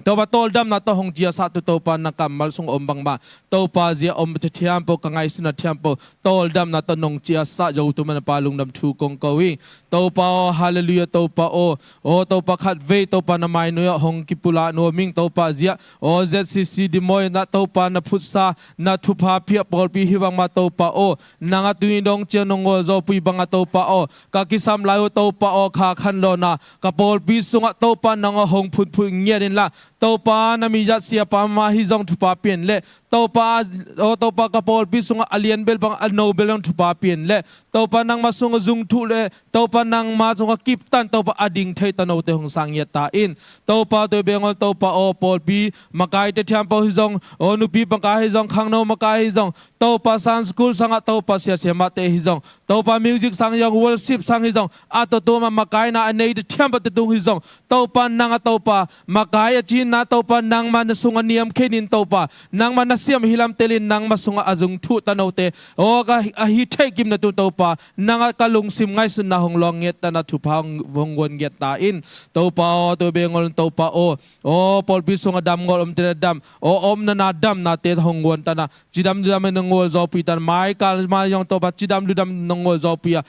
Topa tawldamna tawh hong ciasah tu Topa na kammal sung om bangmah Topa zia om ta thiampo, ka ngaihsutna thiampo tawldamna tawh nong ciasah zo tu man Pa lungdam thu kong ko hi. Topa aw, halleluiah Topa aw. Aw Topa, khatvei Topa na mainoi ah hong kipulak nuam ing Topa zia. Aw Z C C Des Moines ah Topa na phutsa na thupha piak pawlpi hi bangmah Topa aw. Nangah tuni dong ciang nong gualzawhpih bangah Topa aw, ka kisam lai uh Topa aw, kha khanlawhna ka pawlpi sungah Topa nangah hong phutphut ngiat inla Topa na mizat siapa mah hi zong thupha pian le Topa, aw Topa ka pawlpi sungah a lianbel bang a nobel zong thupha pian le Topa nangmah sungah zungthuh le Topa nangmah sungah kiptan Topa a ding thei tanote hong sang ngiat ta in. Topa tua bengol Topa aw pawlpi makaite thiampo hi zong, aw nupi makai hi zong, khangno makai hi zong, Topa Sunday school sangah Topa siasia mahte hi zong, Topa music sang hi zong, worship sang hi zong, a tuatuam a makaina a neite thiampo te tung hi zong, Topa nangah Topa makai a cinna Topa nangmah na sungah niam khenin Topa nangmah na siam hi lamtelin nangmah sungah a zungthuh tanote aw ka ahi theih kimna tu Topa nangah ka lungsim ngaihsutna hong luang ngiat tana thupha hong, hong guan ngiat ta in. Topa aw tua bengol Topa aw, aw pawlpi sungah dam ngol omte na dam, aw omna na damnate hong guan tana cidam ludam in nong gualzawhpih tan maikal mai zong Topa cidam ludam nong gualzawhpih a,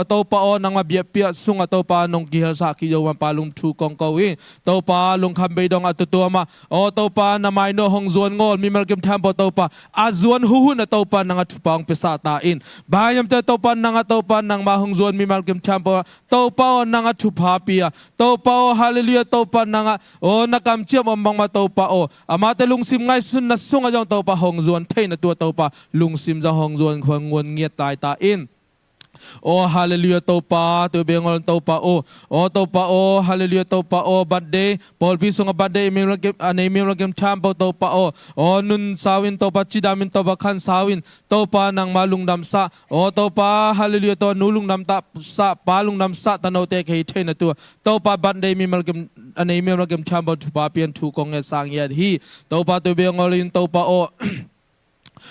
Topa aw nangmah biakpiak sungah Topa nong kihelsa kik zo man Pa lungdam thu kong ko hi. Topa lungkham beidong a tuatuam ah aw Topa na mainoi hong zuan ngol mimal kim thiampo Topa a zuan huhun a Topa nangah thupha hong piasa ta in. Bang hiam te Topa nangah Topa nangmah hong zuan mimal kim thiampo Topa aw nangah thupha pia Topa aw, halleluiah Topa nangah aw na kamciam om bangmah Topa aw, amate lungsim ngaihsutna sungah zong Topa hong zuan theihna tua Topa lungsim zong hong zuan hong guan ngiat lai ta in. Aw, halleluiah, Topa, tua bek ngol Topa aw. Aw, Topa aw, halleluiah, Topa aw, birthday, pawlpi sungah birthday i mimla kim, a nei mimla kim thiampo Topa aw. Aw, nun sau in Topa, cidam in Topa, khan sau in Topa, nangma lungdam sah. Aw, Topa, halleluiah, Topa, nu lungdam ta sah, pa lungdam sah, tanote kei theihna tua. Topa, birthday mimla kim, a nei mimla kim thiampo thupha pian thu kong ngetsak ngiat hi. Topa, tua bek ngol in Topa aw.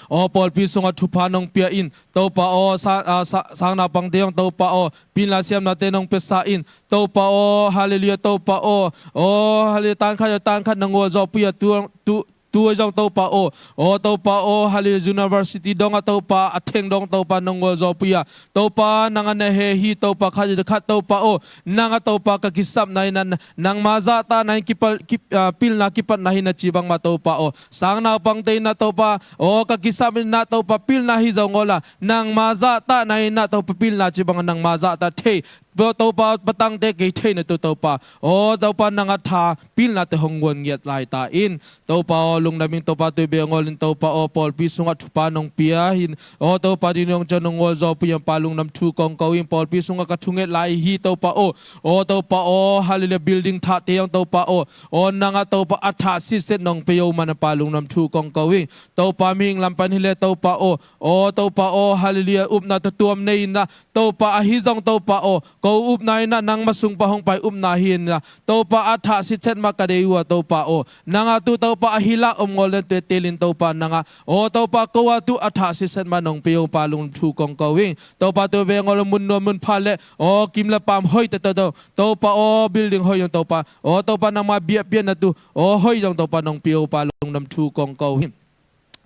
Aw, pawlpi sungah thupha nong pia in Topa aw, sa, a, sa, sang naupangte hong Topa aw, pilna siamnate nong piasa in Topa aw, halleluiah, Topa aw. Aw, halleluiah, tan khat, tan khat nong gualzawhpih a, tu, tu, tu zong Topa aw. Aw, Topa aw, halleluiah, university dongah Topa, a theng dong Topa nong gualzawhpih a, Topa, nang a na he hi Topa, khat, khat Topa aw. Nang a Topa ka kisapna hi na, nangma zahtahna hi, kipal, kip, a, pilna kipatna hi na ci bangmah Topa aw. Sang naupangte in na Topa aw, ka kisap in na Topa, pilna hi zong awla, nangma zahtahna hi na Topa, pilna ci bang nangma zahtah thei. Topa, patangte kei theihna tu Topa aw, Topa, nang a tha pilnate hong guan ngiat lai ta in. Topa aw, lungdam in Topa, tua bek ngol in Topa aw, pawlpi sungah thupha nong pia in. Aw, Topa, tuni dong ciang nong gualzawhpih a, Pa lungdam thu kong ko in, pawlpi sungah ka thunget lai hi Topa aw. Aw, Topa aw, halleluiah, building thahte hong Topa aw. Aw, nang a Topa a thah sitset nong pia aw man a, Pa lungdam thu kong ko in. Topa, mihing lam pan hi le Topa aw. Aw, Topa aw, halleluiah, upna tuamtuam nei in na Topa, ahi zong Topa aw, ko upna in na, nangma sung pan hong pai upna hi in na Topa, a thah sitset mah ka deih uh a Topa aw. Nang a tu Topa, a hilak om ngol den tuetel in Topa, nang a aw, Topa, ko a tu a thah sitset mah nong pia aw, Pa lungdam thu kong ko in. Topa, tua bek ngol mun nuam mun pha le aw, kim le paam hoih tete, Topa aw, building hoih zong Topa aw, Topa, nangma biakpiakna tu aw, hoih zong Topa nong pia aw, Pa lungdam thu kong ko in.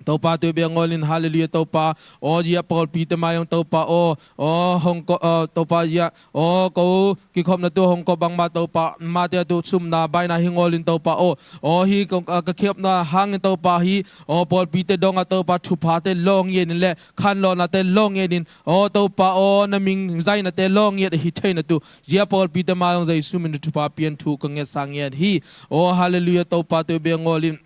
Topa, tua bek ngol in, halleluiah, Topa aw, zia pawlpite mai zong Topa aw, aw, hong ko, aw, Topa, zia aw, ko kikhopna tu hong ko bangmah Topa, mate a tu sumna baina hi ngol in Topa aw. Aw, hi ko, a, ka khopna hangin Topa hi aw, pawlpite dongah Topa, thuphate lawng ngiat in le khanlawhnate lawng ngiat in, aw, Topa aw, na ming zainate lawng ngiat ahi theihna tu zia pawlpite mai zong Jesu min thupha pian thu ka ngetsak ngiat hi. Aw, halleluiah, Topa, tua bek ngol in.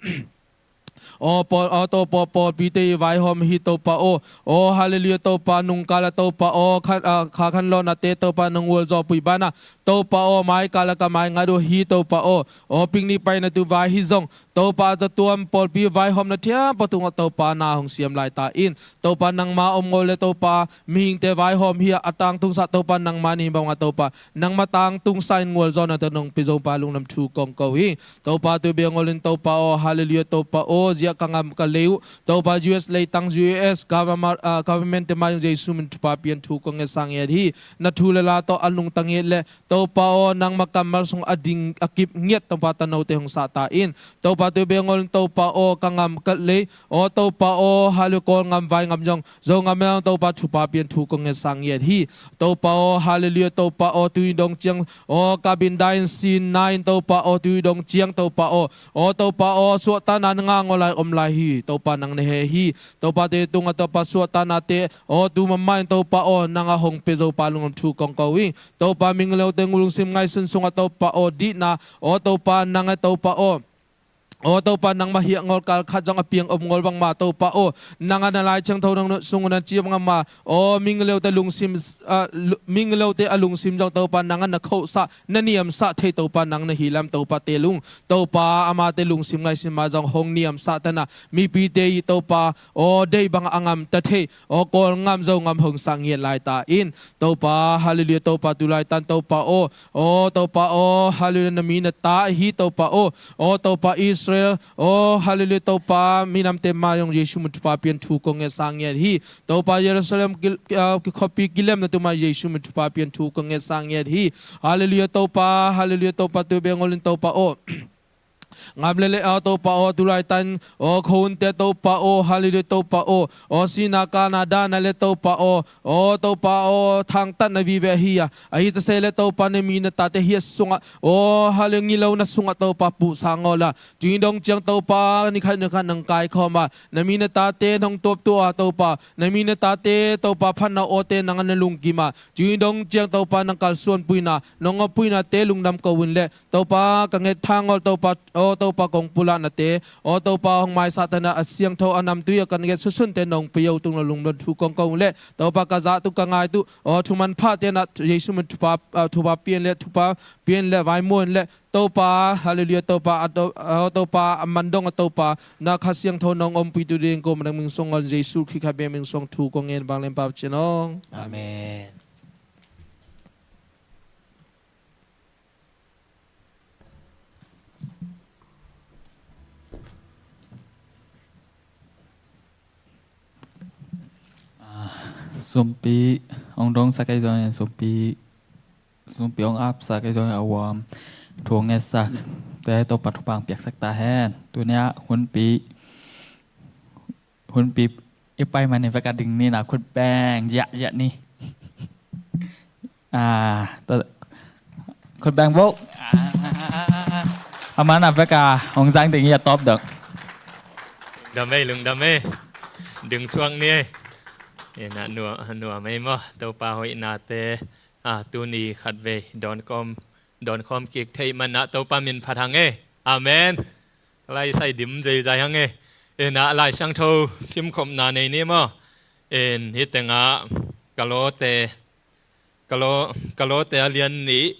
Aw, pawl, aw, Topa, pawlpite i vaihawm hi Topa aw. Aw, halleluiah, Topa, nungkal a Topa aw, khan, a, kha khanlawhnate Topa nong gualzawhpih banah Topa aw, maikal a ka maingat uh hi Topa aw. Aw, picnic paina tu vai hi zong Topa, a tuam pawlpi vaihawmna thiam patung a Topa, na hong siam lai ta in. Topa, nangma om ngol le Topa, mihingte vaihawm hi a, a tangtungsa Topa, nangma ni bang a Topa, nangma tangtungsa in gualzawhnate nong pia zo, Pa lungdam thu kong ko hi. Topa, tua bek ngol in Topa aw, halleluiah, Topa aw, zia ka ngam ka lei uh Topa, U S leitang, U S government, ah, government te mai zong Jesu min thupha pian thu kong ngetsak ngiat hi. Na thu le la tawh a lungtang ngiat le Topa aw, nangma kammal sung a ding a kip ngiat Topa, tanote hong sah ta in. Topa, tua bek ngol in Topa aw, ka ngam ka lei aw, Topa aw, halleluiah, Kawl ngam, vai ngam zong, Zo ngam zong Topa, thupha pian thu kong ngetsak ngiat hi. Topa aw, halleluiah, Topa aw, tuni dong ciang aw, ka binda in sinna in Topa aw, tuni dong ciang Topa aw, aw, Topa aw, suahtakna na ngah ngol lai om lai hi. Topa, nang na he hi. Topa, te tungah Topa, suahtaknate aw, tu mahmah in Topa aw, nang a hong pia zo, Pa lungdam thu kong ko hi. Topa, mingleute lungsim ngaihsun sungah Topa aw, dihna aw, Topa, nang a Topa aw, aw, Topa, nangmah hiah ngol kal khat zong a piang om ngol bangmah Topa aw, nang a na Lai Thiangtho nang sung na ci bangmah aw, mingleute lungsim, ah, lu-, mingleute a lungsim zong Topa, nang a na khohsah, na niamsah thei Topa, nang na hi lam Topa, te lung Topa, amate lungsim ngaihsun mah zong hong niamsah ta na, mipite i Topa aw, deih bang a ngamta thei aw, Kawl ngam, Zo ngam hong sah ngiat lai ta in. Topa, halleluiah, Topa, tu laitan Topa aw, aw, Topa aw, halleluiah, na mi na ta hi Topa aw, aw, Topa Israel aw, halleluiah, Topa, minamte mai zong Jesu min thupha pian thu kong ngetsak ngiat hi. Topa, Jerusalem ki, ah, kikhuapi kilemna tu mai Jesu min thupha pian thu kong ngetsak ngiat hi. Halleluiah, Topa, halleluiah, Topa, tua bek ngol in Topa aw, ngam le lei aw, Topa aw, tu laitan aw, khuahunte Topa aw, halleluiah, Topa aw, aw, sihna kana dahna le Topa aw, aw, Topa aw, thangtatna vive ahi a, ahi ta se le Topa, na mi na tate hiah sungah aw, halleluiah, ngilona sungah Topa, puhsak ngol a, tuni dong ciang Topa, ni khat ni khat nang kaikhawm a, na mi na tate nong tuaptuah a Topa, na mi na tate Topa, phatna awte nang a na lungkim a, tuni dong ciang Topa, nang kalsuanpuina, nong awpuinate lungdam ko un le Topa, ka nget thang ngol Topa aw, aw Topa kong pulahnate, aw Topa hong maisah tana a siangtho a namtui a kan nget sunsunte nong pia uh tung lo lungdam thu kong ko uh leh Topa ka zah tu ka ngai tu, aw thu manphate na Jesu min thupha, ah, thupha pian le thupha pian le vaimuan le Topa, halleluia, Topa, a to-, aw Topa, a man dong a Topa, na Kha Siangtho nong ompih tu ding ko manang ming song on Jesu Khrih kha bia ming song thu kong ngen bang lem pa chin ong. Amen. Ah, sumpi, ong dong sa kei zong, sumpi, sumpi ong ap sa kei zong, a uam, thu ong ngetsak, te Topa thupha ong piaksak ta hen, tunia, hunpi, hunpi i pai manin vek a ding ni na khut beng ziahziah ni. Ah, ta, khut beng vo. Ah, a man a vek a hong zang ding hi a tawp dong. Dam ei, lungdam ei. Ding suak ni ei. Ina nuam, nuam ei maw. Topa hoihnate, ah, tuni khatvei dawn kawm dawn khawm kik theih manah Topa min phat hang e. Amen. Ka lai sai dim zeizai hang e. Ina Lai Siangtho simkhopna nei ni maw? In hih tengah ka lawte, ka law, ka lawte a lian nih,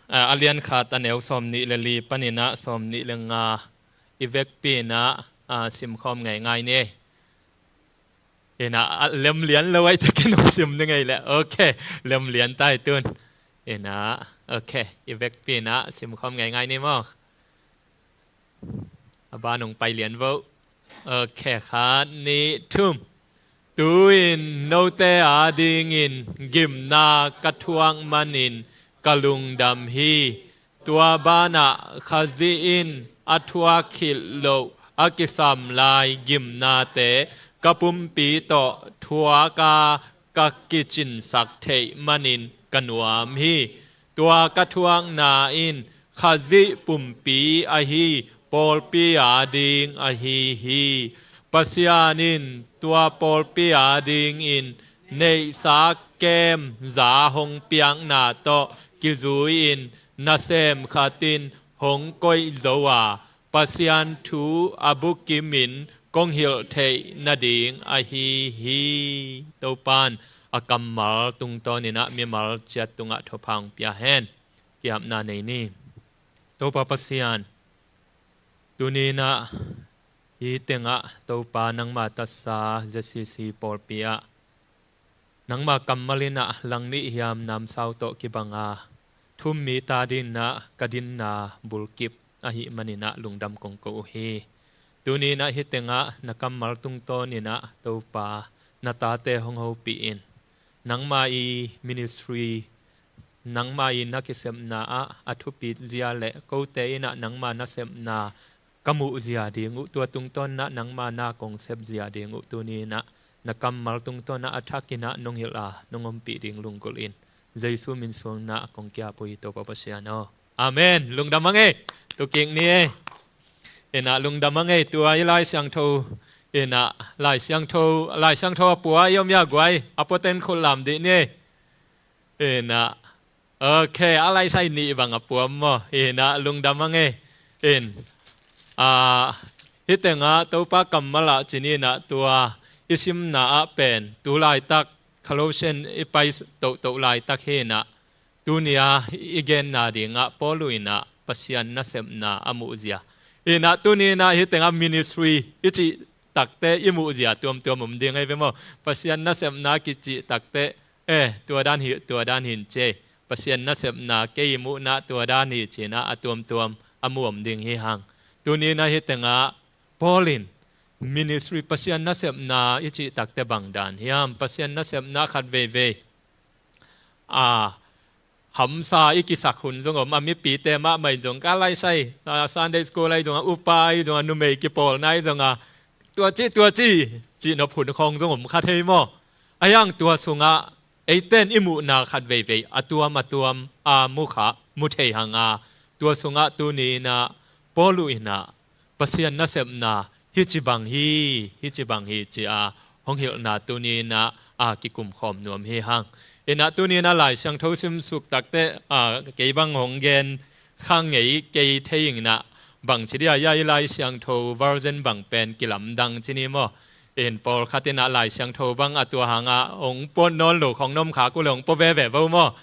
a, a lian khat a neu sawm nih le li paninah sawm nih le nga i vekpi inah, a, simkhawm ngeingai ni. Ina, a, lemlian lo ai te ken hong sim ni ngei le. Ok, lemlian tai tun. Ina, ok, i vekpi inah simkhawm ngeingai ni maw? A ban hong pai lian vo. Ok, khat, nih, thum. Tu-in note adingin gimna ka thuak manin ka lungdam hi. Tua banah Khazih in a thuak khilh loh a kisam lai gimnate ka pumpi tawh thuak a ka kicinsak theih manin ka nuam hi. Tua ka thuakna in Khazih pumpi ahi pawlpi ading ahi hi. Pasian in tua pawlpi adingin neihsa kem za hong piakna tawh kizui-in nasem khatin hong koih zo a, Pasian thu a bukimin kong hilh theih nading ahi hi. Topan a kammal tungtawn inah mimal ciat tungah thupha hong pia hen. Kiapna nei ni. Topa Pasian, tuni inah hih tengah Topa nangma tatsa Z C C pawlpi ah nangma kammal inah langnih hiam namsau tawh kibanga thum mi ta dinginah ka dinna bulkip ahih maninah lungdam kong ko uh hi. Tuni inah hih tengah na kammal tungtawn inah Topa na tate hong hopih in nangma i ministry, nangma i na kisepna ah a thupit zia le kote inah nangma nasepna ka muh zia ding uh, tua tungtawn inah nangma na kong sep zia ding uh, tuni inah na kammal tungtawn inah a thak inah nong hilh a nong ompih ding lunggulh in Jesu min suang inah kong kiap uh hi Topa Pasian aw. Amen. Lungdam hang e. Tukik ni e. Inah lungdam hang e. Tua i Lai Siangtho, inah Lai Siangtho, Lai Siangtho a pua i om ia guai, a puaten khut lam dih ni e. Inah, ok, a lai sai nih bang a puam maw? Inah lungdam hang e. In, a, hih tengah Topa kammal ah ci ni inah tua i simna ah pen tu laitak Colossian i pai tohtoh laitak hi inah tuni a i genna dingah Paul uh inah Pasian nasepna a muhzia. Inah tuni inah hih tengah ministry i cih takte i muhzia tuamtuam om ding ahi ve maw? Pasian nasepna kicih takte, eh, tua dan hi, tua dan hin ci ei. Pasian nasepna kei i muhna tua dan hi ci inah a tuamtuam a mu om ding hi hang. Tuni inah hih tengah Paul in ministry Pasian nasepna i cih takte bang dan hiam? Pasian nasepna khat veivei a, hamsa i kisak hun zong om, a mipite mahmah in zong ka lai sai, a, Sunday school ahi zong a, upa ahi zong a, numei kipawlna ahi zong a, tua ci, tua ci, cihnop hun khawng zong om kha thei maw? Ahi hang tua sungah eiten i muhna khat veivei a tuam a tuam a mu kha, mu thei hang a, tua sungah tuni inah Paul uh inah Pasian nasepna hih ci bang hi, hih ci bang hi ci a hong hilhna tuni inah a kikum khawm nuam hi hang. Inah tuni inah Lai Siangtho simsuk takte, a, kei bang hong gen kha ngei kei thei inah Bang ci dia, ya i Lai Siangtho version bang pen kilamdang ci ni maw. In pawlkhat in ah Lai Siangtho bang a tua hangah hong pua nawn lo khong na om khak uh leh hong pua veve vo maw.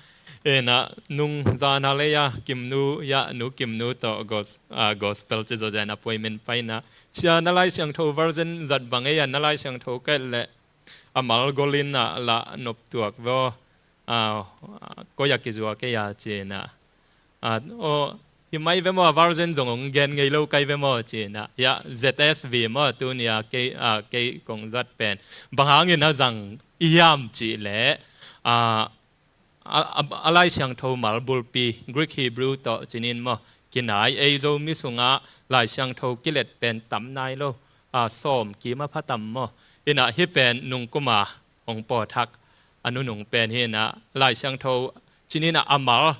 In ah nung zan hal ei a, Kimnu, ya nu Kimnu tawh gos-, ah, gospel ci zawzen a puai men pai in ah, sia na Lai Siangtho version zat bang ei a, na Lai Siangtho ka et leh a mal gol in ah lah nop tuak vo. Ah, koi a kizuak ei a ci in ah. Ah, aw, hi mai ve maw, a version zong hong gen ngei lo kai ve maw ci in ah. Ya, Z S V maw, tuni a kei, ah, kei kong zat pen. Bang hangin a zang i hiam cih leh, ah, a, a, a Lai Siangtho mal bulpi, Greek Hebrew tawh ci ni maw, kinai, ei Zomi sungah Lai Siangtho kilet pen tam nai lo, ah, sawm kim a pha tam maw. In ah hih pen nung kum a hong pawthak a nunung pen hi in ah, Lai Siangtho ci ni in ah a mal,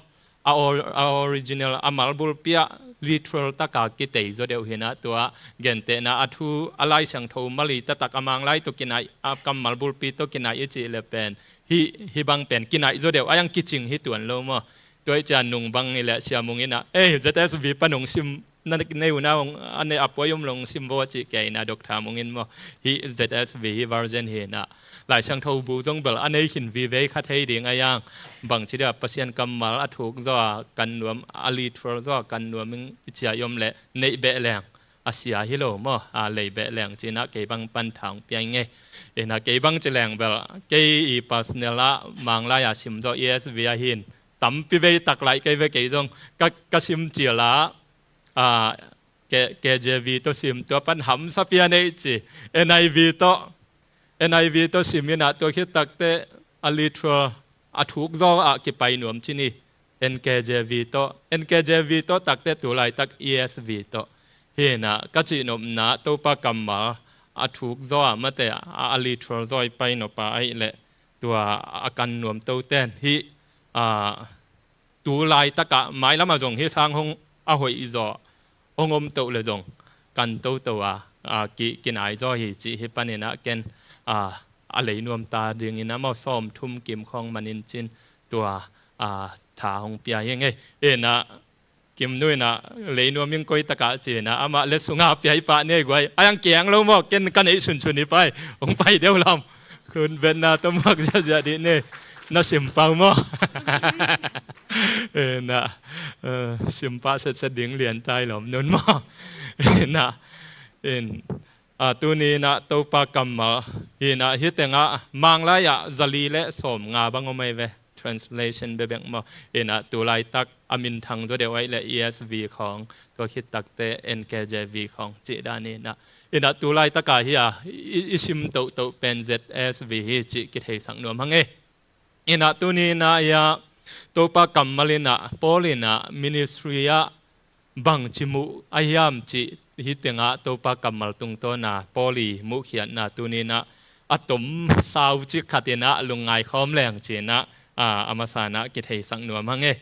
a or-, a original, a mal bulpi ah literal tak a kitei zaw deuh hi in ah, tua gentehna a thu, a Lai Siangtho mali taktak a Manglai tawh kinaih, a kammal bulpi tawh kinaih i cih leh pen, hih, hih bang pen kinaih zaw deuh, a yang kicing hi tuan lo maw. Tua i ciang nung bang i leh Sia Mung in ah, "Ei, Z S V pan hong sim, na nei uh na hong, a nei a puai om lo hong sim vo," a cih kei in ah, Doctor Mung in maw, hih Z S V hih version hi in ah, Lai Siangtho bu zong bel a nei khin vive kha thei ding a, yang bang ci dia, Pasian kammal a thuk zaw a kan nuam, a literal zaw a kan nuam in i ciah i om leh neih beh leng a sia hi lo maw, a lei beh leng ci in ah kei bang pan tha hong pia ing ei. In ah kei bang ci leng bel, kei i personal ah Manglai a sim zaw E S V a hin tampi vei tak lai kei ve, kei zong ka, ka sim cil ah, ah, K-, K J V tawh sim, tua pan hamsa pian ei ci. N I V tawh, N I V tawh sim in ah tua khit takteh a literal, a thuk zaw ah kipai nuam ci ni. N K J V tawh, N K J V tawh takteh tu laitak E S V tawh. Hi in ah ka cihnopna Topa kammal a thuk zaw ah mate a, a literal zaw i pai nop a ahih leh tua a kan nuam to ten hih, ah, tu laitak ah mailam ah zong hih sang hong a hoih zaw hong om to leh zong kan toto a, a, ki, kinai zaw hi cih hih panin ah ken, a, a lei nuam ta dingin amau sawm thum kim khawng man in cin tua, a, tha hong pia hi ing ei. In ah Kimnu in ah lei nuam ing koi tak ah ci in ah, amah le sungah pia i pah nei guai. A yang kiang lo maw, ken ka neih sunsun i pai, hong pai deuh lam. Khun betna tawh muak ziahziah dih ni. Na sim pah uh maw? In ah, eh, sim pah setset ding lian tai lawm nun maw? In ah, in, ah, tuni in ah Topa kammal, in ah hih tengah Manglai ah zali le sawm nga bang om ei ve. Translation bebek maw. In ah tu laitak a minthang zaw deuh ahih leh E S V khawng, tua khit takteh N K J V khawng cih dan in ah. In ah tu laitak ah hi a, i, i sim tohtoh pen Z S V hi cih kitheisak nuam hang ei. In ah tuni in ah hi a, Topa kammal in ah, Paul in ah ministry ah bangci muh a hiam cih hih tengah Topa kammal tungtawn a Paul i muhkhiatna tuni in ah a tom sau cik khat in ah lungngai khawm leng ci in ah, a, a masa in ah kitheisak nuam hang ei.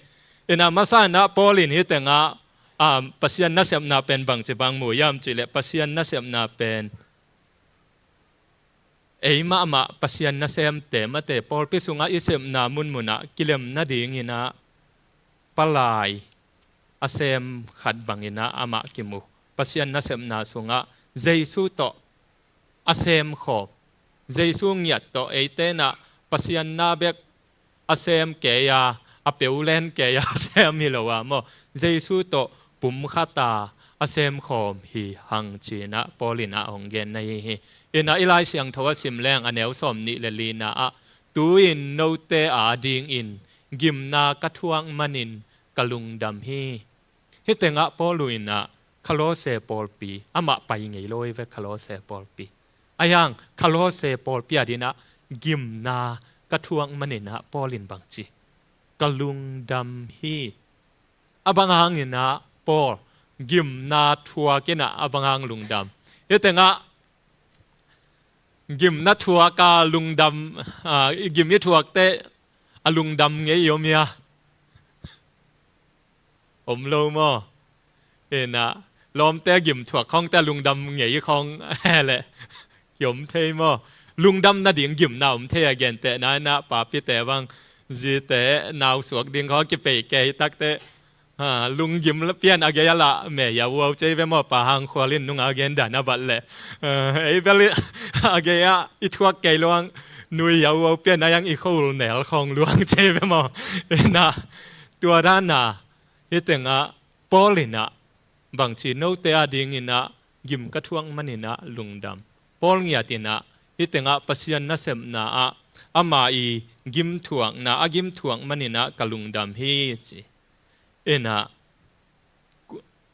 In ah masa in ah Paul in hih tengah, a, Pasian nasepna pen bangci bang mu hiam cih leh Pasian nasepna pen ei mahmah Pasian nasemte mate pawlpi sungah i sepna munmun ah kilem nading in ah palai a sem khat bang in ah amah kimu. Pasian nasepna sungah Jesu tawh a sem khawm, Jesu ngiat tawh eite in ah Pasian na bek a sem kei a, a peulen kei a sem hi lo a maw. Jesu tawh pumkhat a a sem khawm hi hang ci in ah Paul in ah hong genna hi hi. In ah i Lai Siangtho a sim leng a neu sawm nih le lina ah, tu-in note adingin gimna ka thuak manin ka lungdam hi. Hih tengah Paul in ah Kolose pawlpi, amah pai ngei lo ei ve Kolose pawlpi. A yang Kolose pawlpi adingin ah gimna ka thuak manin ah Paul in bangci, ka lungdam hi. A bang hangin ah Paul gimna thuak in ah a bang hang lungdam? Hih tengah gimna thuak a lungdam, ah, gim i thuak teh a lungdam ngei om hia? Om lo maw? In ah lawmte gim thuak khawng teh a lungdam ngei khawng leh kiom thei maw? Lungdam nading gimna om thei a, gentehna in ah papite bang zite nau suak ding khawng kipei kei tak teh Ha, lunggim pian a gei a lah me ya uau cei ve maw, Pa Hang Khual in nunga gen dan a bat leh. Eh, ei bel a gei a i thuak kei luang nui ya uau pian a yang i khol nel khong luang cei ve maw. Ina, tua dana, hi tengah, Paul ina, bangci note a dingina, gim ka thuak manina lungdam. Paul ngiat ina, hi tengah Pasian nasepna ah, ama i gim thuakna, a gim thuak manina ka lungdam hi ci. Ina,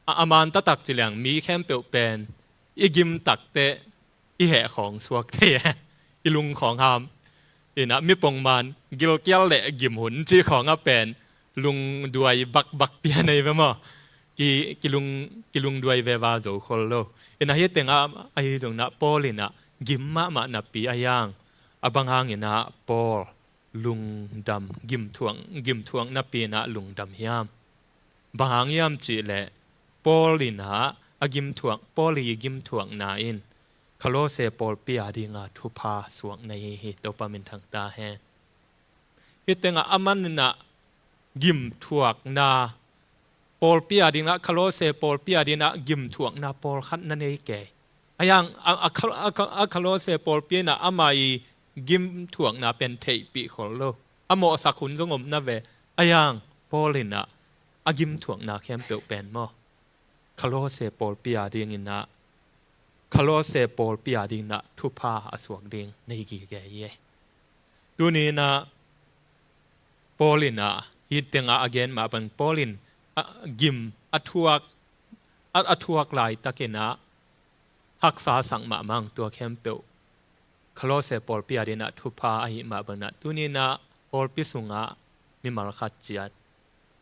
a, a man taktak ci leng mi khempeuh pen, i gim takte, i heh khawng suak thei e, i lung khawng ham. Ina mi pongman, gilkial le gim hun ci khawng a pen, lungduai bakbak pian ei ve maw. Ki, kilung, kilungduai veva zo khol lo. Ina hi tengah, ahi zongna Paul ina, gim mahmah napi a yang. A bang hang ina Paul, lungdam, gim thuak, gim thuak napi ina lungdam hiam. Bang hang hiam cih leh, Paul ina, a gim thuak, Paul i gim thuakna in, Kolose pawlpi a dinga thupha suak na hi hi, Topa min thang ta hen. Hi tengah a man ina gim thuakna, pawlpi a dingah, Kolose pawlpi a dingah gim thuakna pawlkhat na nei kei. A yang, a, a, Kol-, a, Kol-, a Kolose pawlpi ina ama i gim thuakna pen theihpih khol lo. A mawhsak hun zong om na ve. A yang, Paul ina, a gim thuakna khempeuh pen maw. Kolose pawlpi a dingina, Kolose pawlpi a dingina, thupha a suak ding, nei gige hi e. Tuni ina, Paul ina, hi tengah a gen mah bang, Paul in, a, gim, a thuak, a, a thuak laitak ina, haksa sak mahmah tua khempeuh. Kolose pawlpi a dingah thupha ahi mah bangin, tuni ina pawlpi sungah mimal khat ciat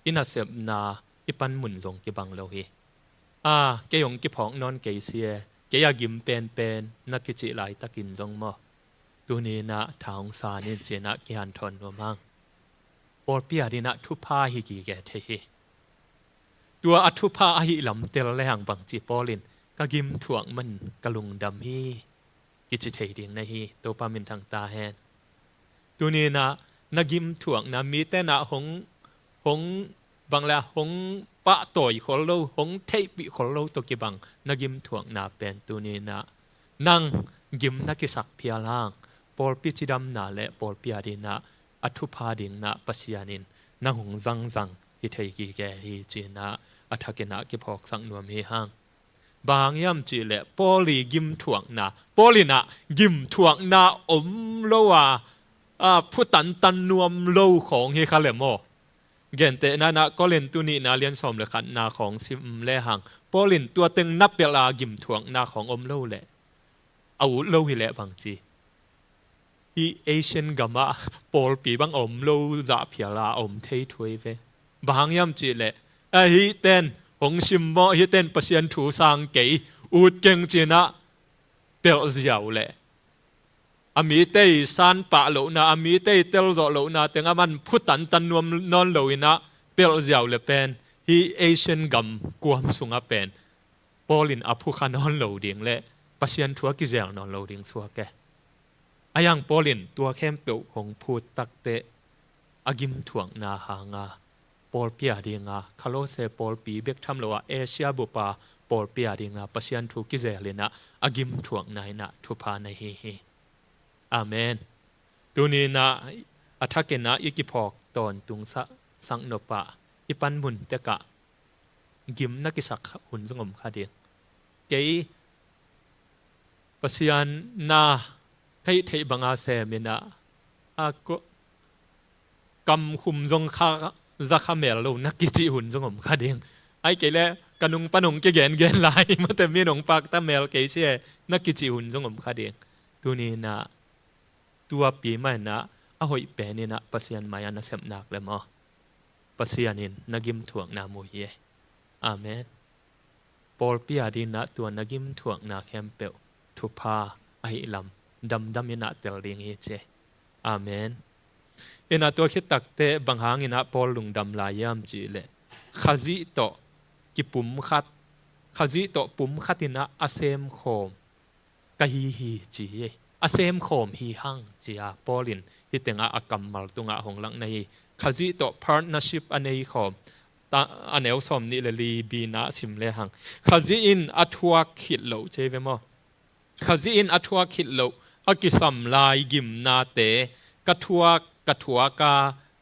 i nasepna i panmun zong kibang lo hi. A, kei hong kiphawk nawn kei si e, kei a gim penpen na kicih laitakin zong maw. Tuni ina tha hong sa ning ci ina kihanthawn nuam hang. Pawlpi a dingah thupha hi gige thei hi. Tua a thupha ahi lam tel le hang bangci Paul in ka gim thuak man ka lungdam hi. Kici thei ding na hi, Topa min thang ta hen. Tuni ina na gim thuakna mite na hong, hong bang le hong pahtawi khol lo, hong theihpih khol lo tawh kibang na gim thuakna pen tuni ina nang gim na kisak phial hang, pawlpi cidamna le pawlpi a dingah a thupha dingah Pasian in nang hong zangzang hi thei gige hi ci ina a thak ina kiphawksak nuam hi hang. Bang hang hiam cih leh Paul i gim thuakna, Paul ina gim thuakna om lo a, a, phutantan nuam lo khawng hi kha le maw. Gentehna ina Korin tu nihna lian sawm le khatna khawng sim le hang, Paul in tua teng na pelh a gim thuakna khawng om lo le a ut lo hi leh bangci. Hih Asian gamah pawlpi bang a om lo zah phial a om thei thuai ve. Bang hang hiam cih leh, a, hih ten hong sim maw, hih ten Pasian thu sang kei, ut keng ci ina pelh ziau le a mite i san pah lohna, a mite i telzawh lohna teng a man phutantan nuam nawn lo ina pelh ziau le pen hih Asian gam kuam sungah pen Paul in a phukha nawn lo ding le Pasian thu a kizel nawn lo ding suak e. A yang Paul in tua khempeuh hong phut takteh a gim thuakna hanga pawlpi a dinga, Kolose pawlpi bek tham lo a Asia bup a pawlpi a dinga Pasian thu kizel ina a gim thuakna ina thupha na hi hi. Amen. Tuni ina a thak ina i kiphawk tawntung sa, sang nop a i panmun tekah gim na kisak hun zong om kha ding. Kei Pasian na ka hih theih banga sem ina a ko, kam khum zong kha za kha mel lo na kicih hun zong om kha ding. Ai kei le ka nung pan hong kigengen lai mate mi nong pakta mel kei si e na kicih hun zong om kha ding. Tuni ina tua pi mah ina a hoih pen ina Pasian mai a na sep nak le maw. Pasian in na gim thuakna mu hi e. Amen. Pawlpi a dingah tua na gim thuakna khempeuh thupha ahi lam damdam ina tel ding hi ci. Amen. Ina tua khit takteh bang hang ina Paul lungdam lai hiam cih leh Khazih tawh kipumkhat, Khazih tawh pumkhat ina a semkhawm ka hi hi ci hi. A semkhawm hi hang ci a Paul in hih tengah a kammal tungah hong lakna hi. Khazih tawh partnership a neikhawm, ta, a neu sawm nih le li bina sim le hang. Khazih in a thuak khit loh ci ve maw. Khazih in a thuak khit loh, a kisam lai gimnate ka thuak, ka thuak a,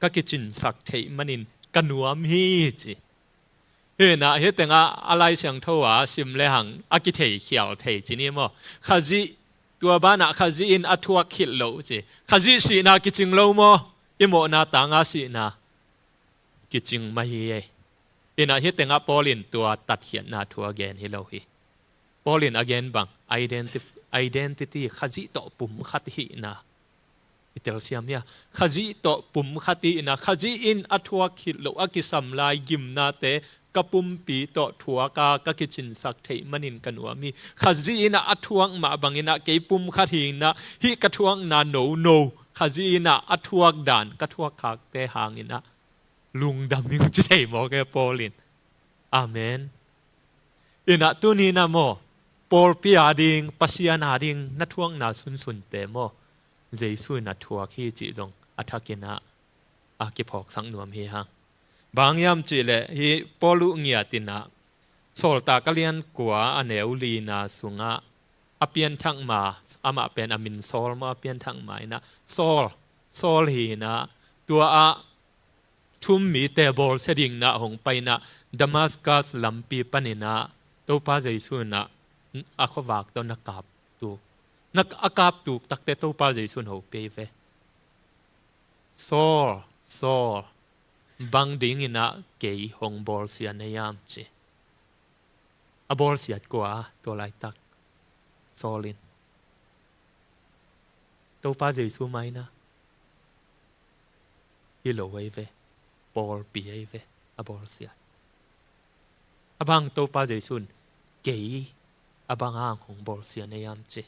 ka kicinsak theih manin ka nuam hi ci. Hinah, hih tengah a Lai Siangtho a sim le hang a kitheikhial thei ci ni maw. Khazih, tua banah Khazih in a thuak khit loh ci. Khazih sihna kicing lo maw. I mawhna tanga sihna kicing mah hi ei. Hinah, hih tengah Paul in tua tatkhiatna thu a gen hi lo hi. Paul in a gen bang, identif-, identity, Khazih tawh pumkhat hihna i telsiam hi a. Khazih tawh pumkhat hihna, Khazih in a thuak khit loh, a kisam lai gimnate ka pumpi tawh thuak a, ka kicinsak theih manin ka nuam hi. Khazih in a thuak mah bangin a kei pumkhat hi-in a, hih ka thuakna nono, Khazih in a thuak dan ka thuak khakte hangin a lungdam ing ci thei mawk e Paul in. Amen. Hinah, tuni-in a maw, pawlpi a ding, Pasian a ding na thuakna sunsunte maw, Jesu in a thuak hi cih zong a thakin a, a kiphawksak nuam hi hang. Bang hiam cih leh hih Paul uh ngiat in a, Sawltak a lian kua a neu lina sungah a pianthak ma, amah pen a min Saul maw, a pianthak ma in a, Saul, Saul hi-in a, tua ah thu-um mite bawlsia dingin a hong pai-in a, Damascus lampi panin a Topa Jesu in a, a khuavak tawh na kaptuk. Na, a kaptuk takteh Topa Jesu in hopih ve. Saul, Saul, bang dingin a kei hong bawlsia na hiam ci. A bawlsiat kua, tua laitak Saul in. Topa Jesu mah in a, hi lo ahi ve, pawlpi ahi ve, a bawlsiat. A bang Topa Jesu in kei a bang hang hong bawlsia na hiam ci.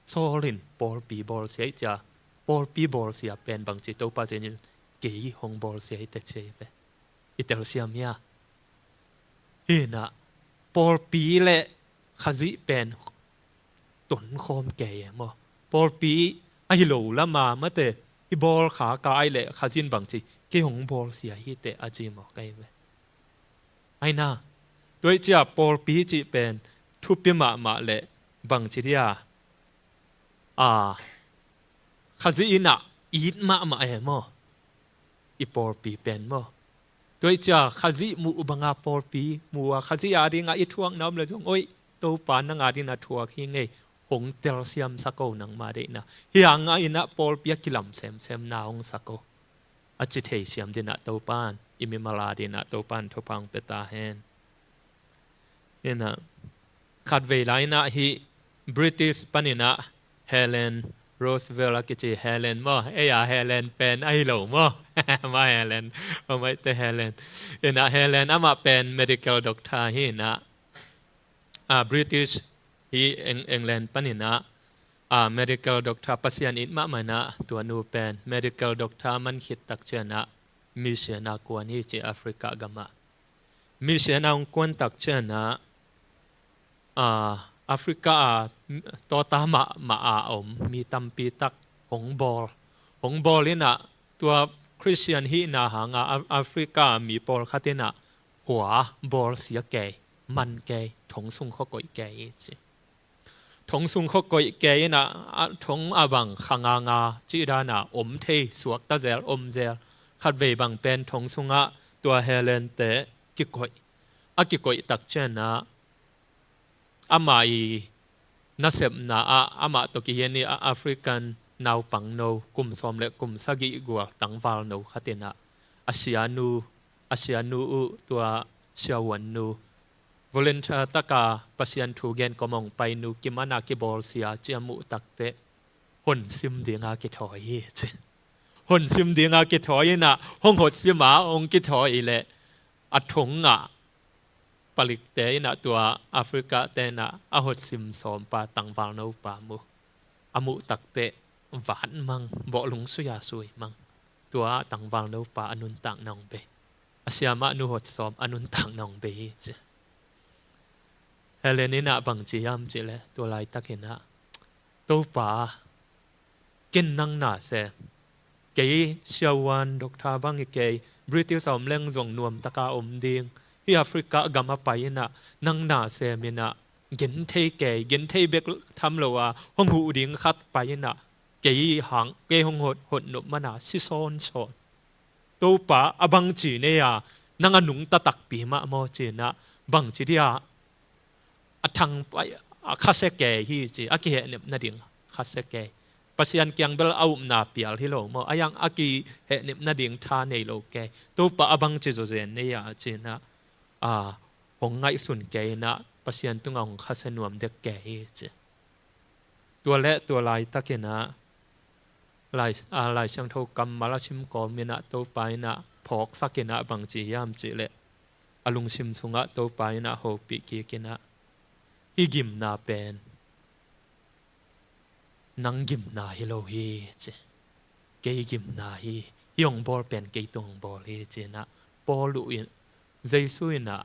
Saul in pawlpi bawlsia hi ci a, pawlpi bawlsia pen bang ci, Topa Jesu in kei hong bawlsia hi teh ci ahi ve. I telsiam hi a. Hinah, pawlpi le Khazih pen tonkhawm kei e maw. Pawlpi ahi lo lama mate i bawl khak a, ahih leh Khazih in bang ci, kei hong bawlsia hi teh a ci mawk ahi ve. Ahi na, tua ahih ciang pawlpi cih pen thupi mahmah leh bang ci dia, a, Khazih in a it mahmah e maw. I pawlpi pen maw. Tua ahih ciang Khazih muh banga pawlpi mu a, Khazih a dinga i thuakna om leh zong, oi, Topa nang a dingin a thuak hi ing ei, hong telsiam sak o nangma deihna. Hih hang a in a pawlpi a kilam semsem na hong sak o, a ci thei siam dingin a Topa in i mimal a dingin a Topa in thupha hong pia ta hen. Hinah, khatvei lai in a hih British panin a Helen Roosevelt a kici Helen maw, ei a Helen pen ahi lo maw. Amah Helen, amah te Helen. Hinah, Helen amah pen medical doctor hi-in a, a, British hi Eng-, England panin a, a, medical doctor, Pasian it mahmah in a, tua nu pen medical doctor man khit tak ciang a mission a kuan hi ci, Africa gam ah. Mission a hong kuan tak ciang a, a, Africa a, m-, tawta mahmah a om mi tampi tak hong bawl. Hong bawl in a, tua Christian hihna hang a, Af-, Africa mi pawlkhat in a hua bawlsia kei, man kei, thong sung khua koih kei ci. Thong sung khua koih kei in a, a, thong a bang kha nganga cih dan a om thei, suakta zel, om zel. Khatvei bang pen thong sungah tua Helen te kikoih. A kikoih tak ciang a, amah i nasepna ah, amah tawh kihian i a African naupangno, kum sawm le kum sagih gual tangvalno khat in a, a sianu, a sianu uh, tua siavuannu, volunteer taka Pasian thu gen kom hong pai nu kiman a kibawlsia ci a muh takteh, honsim dinga kithawi hi ci. Honsim dinga kithawi in a, hong hotsim a hong kithawi leh, a thong ah palikte in a, tua Africa te in a, a hotsim sawmpa tangvalno pa mu. A muh takteh vat mang, bawhlung sui a sui mang. Tua tangvalno pa a nuntakna hong bei. A siamah nu hot sawm a nuntakna hong bei hi ci. Helen in a bang ci hiam cih leh, tua laitak in a, Topa, ken nang na sem. Kei siavuan doctor bang hi kei, British a om leng zong nuamtaka om ding. Hih Africa gam a pai inah nang na sem inah genthei kei, genthei bek tham lo a hong huh ding khat pai inah kei hang, kei hong hot, hot nop mana si sawnsawn. Topa a bangci nei a nang a nungta takpi mah maw ci inah bangci dia a thang pai a khasia kei hi ci, a kihehnep nading khasia kei. Pasian kiang bel a upna pial hi lo maw, a yang a kihehnep nading tha nei lo kei. Topa a bangci zawzen nei a ci inah a hong ngaihsun kei inah Pasian tungah hong khasia nuam dek kei hi ci. Tua le tua laitakinah Lai, a, Lai Siangtho kammal a sim kawm inah Topa inah phawksak inah bangci hiam cih leh a lungsim sungah Topa inah hopih kik inah hih gimna pen nang gimna hi lo hi ci. Kei gimna hi. Hih hong bawl pen kei tung hong bawl hi ci inah Paul uh in, Jesu inah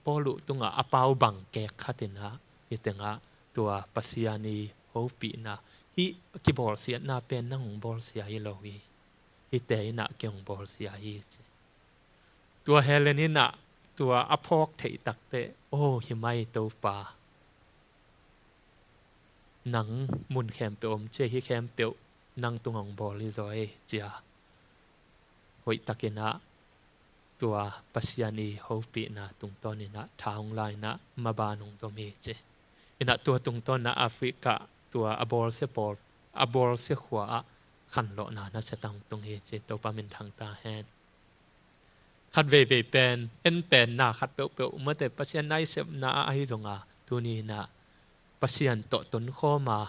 Paul uh tungah a pau bang kek khat inah hih tengah tua Pasian i hopihna, hih kibawlsiatna pen nang hong bawlsia hi lo hi. Hihte inah kei hong bawlsia hi ci. Tua Helen inah tua a phawk theih takteh, aw hi mai Topa, nang mun khempeuh om cia, hih khempeuh nang tung hong bawl hi zaw ei cia. Hoihtak inah tua Pasian i hopihna tungtawn inah tha hong la inah maban hong zom hi ci. Inah tua tungtawn inah Africa tua a bawlsia pawl, a bawlsia khua ah khanlawhna nasia tang tung hi ci. Topa minthang ta hen. Khat veivei pen, en pen na khat peuhpeuh mate Pasian na i sepna ah ahi zonga tuni inah Pasian tawh tonkhawma,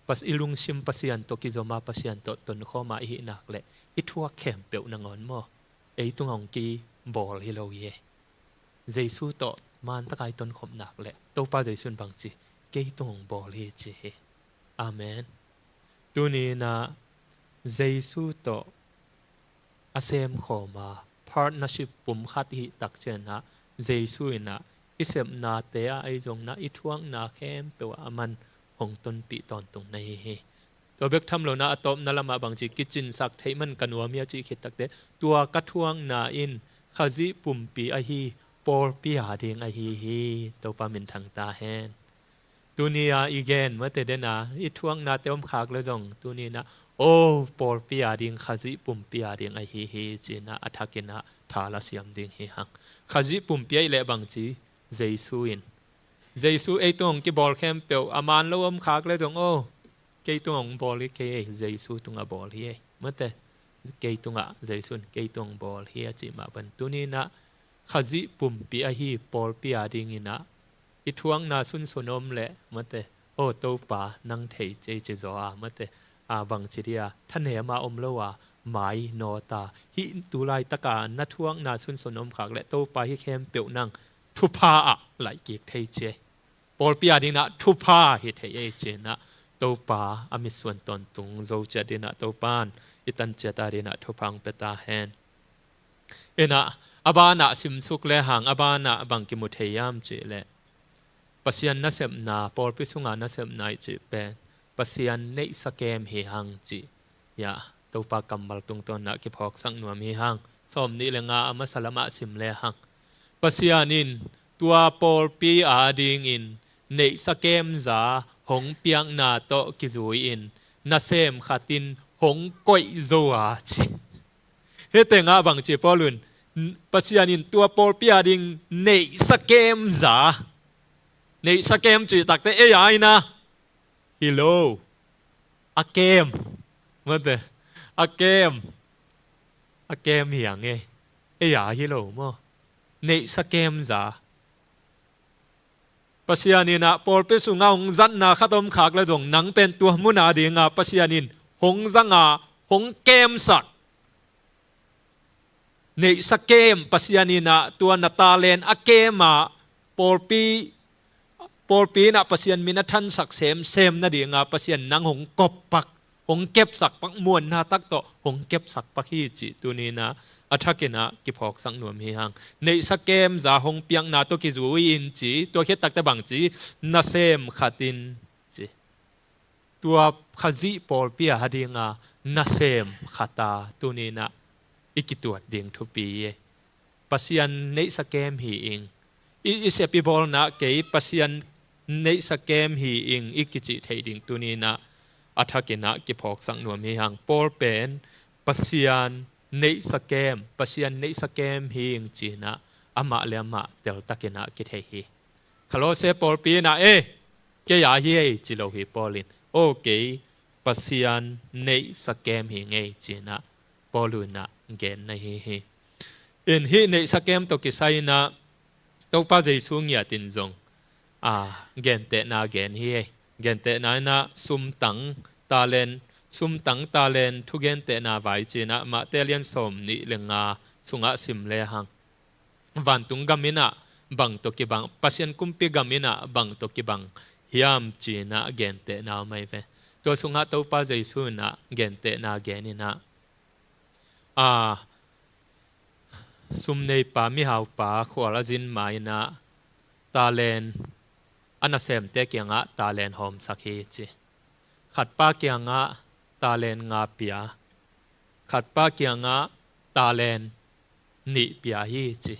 pas, i lungsim Pasian tawh kizoma, Pasian tawh tonkhawma i hih nak leh i thuak khempeuh nangawn maw, ei tung hong kibawl hi lo hi. Jesu tawh mantaka i tonkhop nak leh Topa Jesu in bangci, kei tung hong bawl hi ci hi. Amen. Tuni inah Jesu tawh a semkhawma partnership pumkhat hih takcianah Jesu inah i sepnate ah ahi zongna i thuakna khempeuh ah a man hong tonpih tawntung na hi hi. Tua bek tham lona a tawpna lamah bangci kicinsak theih man ka nuam hi a cih khit takte, tua ka thuakna in Khazih pumpi ahi pawlpi a ding ahi hi. Topa minthang ta hen. Tuni a i gen mate dena i thuaknate om khak le zong tuni inah, o, pawlpi a ding, Khazih pumpi a ding ahi hi ci inah a thak inah tha la siam ding hi hang. Khazih pumpi ahi leh bangci, Jesu in, Jesu ei tung hong kibawl khempeuh a man lo om khak le zong, o, kei tung hong bawl hi kei ei, Jesu tungah bawl hi ei mate, kei tungah, Jesu in kei tung hong bawl hi a cih mah bang tuni inah Khazih pumpi ahi pawlpi a ding inah i thuakna sunsun om leh mate, o Topa nang thei ci ei ci zaw a mate, a bangci dia thanem a om lo a mai nawta, hih tu laitaka na thuakna sunsun om khak leh Topa hih khempeuh nang thupha ah laih kik thei ci ei. Pawlpi a ding inah thupha hi thei ei ci inah Topa a mitsuan tawntung zo ciat ding inah Topa in i tan ciat a ding inah thupha hong pia ta hen. Inah a banah simsuk le hang, a banah bang kimu thei hiam cih leh Pasian nasepna, pawlpi sunga nasepna i cih pen Pasian neihsa kem hi hang cih, ya, Topa kammal tungtawn inah kiphawksak nuam hi hang. Sawm nih le nga a masa lamah sim le hang, Pasian in tua pawlpi a dingin neihsa kemza hong piakna tawh kizui-in nasem khat in hong koih zo a ci. Hih tengah bangci Paul in, Pasian in tua pawlpi a ding neihsa kemza, neihsa kem cih takte ei a inah hi lo. A kem mate, a kem, a kem hi hang ei, ei a hi lo maw. Neihsa kemza. Pasian inah pawlpi sungah hong zatna khat om khak le zong nang pen tua mun a dinga Pasian in hong zanga hong kemsak. Neihsa kem, Pasian inah tua na talent a kema pawlpi, pawlpi inah Pasian min a thansak semsem nadinga Pasian nang hong kop pak, hong kepsak pak, muanna tak tawh hong kepsak pak hi cih tuni inah a thak inah kiphawksak nuam hi hang. Neihsa kemza hong piakna tawh kizui-in ci, tua khit takte bangci, nasem khat in ci. Tua Khazih pawlpi a dinga nasem khat a tuni inah i kituat ding thupi hi. Pasian neihsa kem hi ing. I, i sep i bawlna kei Pasian neihsa kem hi ing i kicih theih ding tuni-in ah a thakin ah kiphawksak nuam hi hang. Paul pen Pasian neihsa kem, Pasian neihsa kem hi ing ci-in ah amah le amah teltakin ah kithei hi. Kolosse pawlpi in ah, "Eh, kei a hi ei," ci lo hi Paul in. "Oh, kei Pasian neihsa kem hi ing ei," ci-in ah Paul in ah genna hi hi. In hih neihsa kem tawh kisai-in ah Topa Jesu ngiat in zong, a, gentehna gen hi ei. Gentehna in ah sumtang talent, sumtang talent thugentehna vai ci-in ah Mate lian sawmnih le nga sungah sim le hang. Vantung gam in ah bang tawh kibang, Pasian kumpi gam in ah bang tawh kibang hiam ci-in ah gentehna om ahi ve. Tua sungah Topa Jesu in ah gentehna gen in ah, a, sumneipa, mihaupa khual a zin ma-in ah talent a nasemte kiangah talent hawmsak hi ci. Khatpa kiangah talent nga pia, khatpa kiangah talent nih pia hi ci.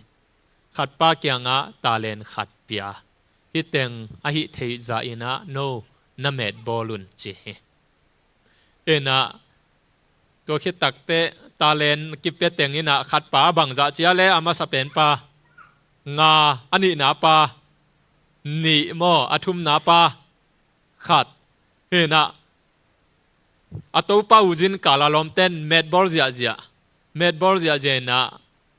Khatpa kiangah talent khat pia. Hih teng a hih theih zah in ah no na metbawl un ci hi. In ah tua khit takteh talent kipia teng in ah khatpa bangzah ci a le a masa penpa nga, a nihna pa nih maw, a thumna pa khat. In ah a topa u zin kal a lawmten metbawl ziahziah, metbawl ziahziah in ah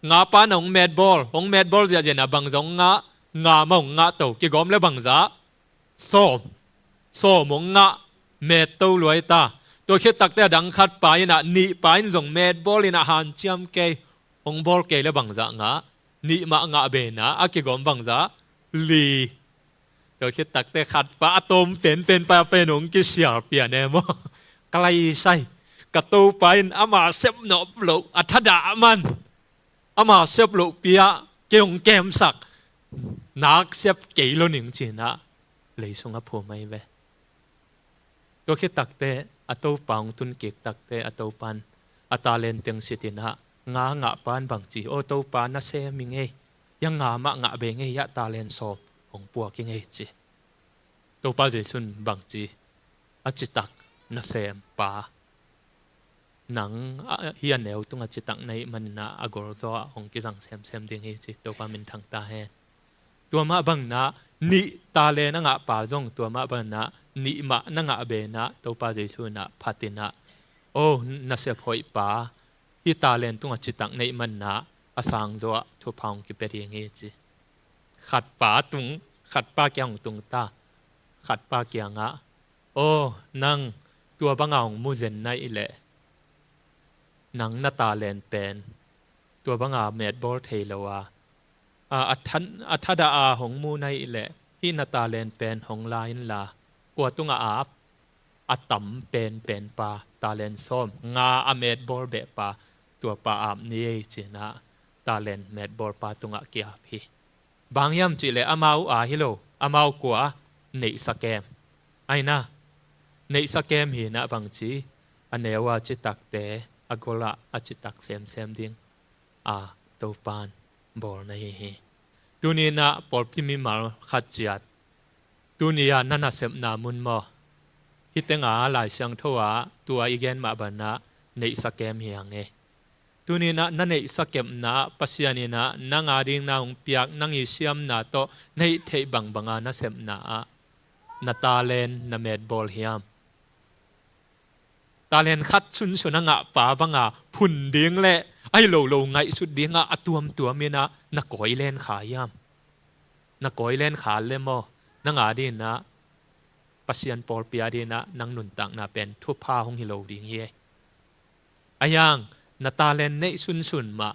nga pa na hong metbawl, hong metbawl ziahziah in ah bangzah hong ngah, nga mah hong ngah to, kigawm le bangzah sawm, sawm hong ngah, metto luai ta. Tua khit takteh a dang khatpa in ah nihpa in zong metbawl in ah hanciam kei, hong bawl kei le bangzah ngah, nih mah ngah be in ah a kigawm bangzah li. Tua khit takteh khatpa a tawm penpen pa pen hong kisial pian e maw. Ka laisai, ka topa in ama sep nop loh a thadah man, ama sep loh pia kei hong kemsak, nak sep kei lo ning ci-in ah lei sungah phum ahi ve. Tua khit takteh a topa hong tun kik takteh a topa in a talent teng sit in ah nga ngah pa in bangci, "Aw topa, na sem ing ei, hia nga mah ngah be ing ei, hia talent sawm hong puak ing ei," ci. Topa Jesu in bangci, "A citak na sem pa, nang, a, hih a neu tungah citak na hih manin ah a golzaw ah hong kizang semsem ding hi," ci. Topa minthang ta hen. Tua mah bangin ah nih talent a ngah pa zong tua mah bangin ah nih mah na ngah be in ah Topa Jesu in ah phat in ah, "Aw na sep hoih pa, hih talent tungah citak na hih manin ah a sangzaw ah thupha hong kipia ding hi," ci. Khatpa tung, khatpa kiang hong tung ta. Khatpa kiangah, "Aw nang, tua banga hong mu zen na hih leh nang na talent pen tua banga metbawl thei lo a, a, a than, a thadah a hong mu na hih leh hih na talent pen hong la inla, kua tungah ap, a tam penpen pa, talent sawm nga a metbawl beh pa, tua pa ap ni ei," ci-in ah talent metbawl pa tungah ki-ap hi. Bang hiam cih leh amau a hi lo, amau kua, neihsa kem. Ahi na, neihsa kem hi in ah bangci, a neu a citakte a gol ah a citak semsem ding a Topa in bawlna hi hi. Tuni in ah pawlpi mimal khat ciat, tuni a na nasepna mun maw, hih teng a Lai Siangtho ah tua i gen mah bangin ah neihsa kem hi hang e. Tuni in ah na neihsa kepna ah Pasian in ah nang a ding na hong piak, nang i siamna tawh na hih theih bangbang a nasepna ah na talent na metbawl hiam? Talent khat sunsun a ngah pa banga phun ding le ahi lo lo ngaihsut dingah a tuamtuam in ah na kawi len kha hiam? Na kawi len kha le maw, nang a ding in ah Pasian pawlpi a ding in ah nang nuntakna pen thupha hong hi lo ding hi e. Ahi hang na talent neih sunsun mah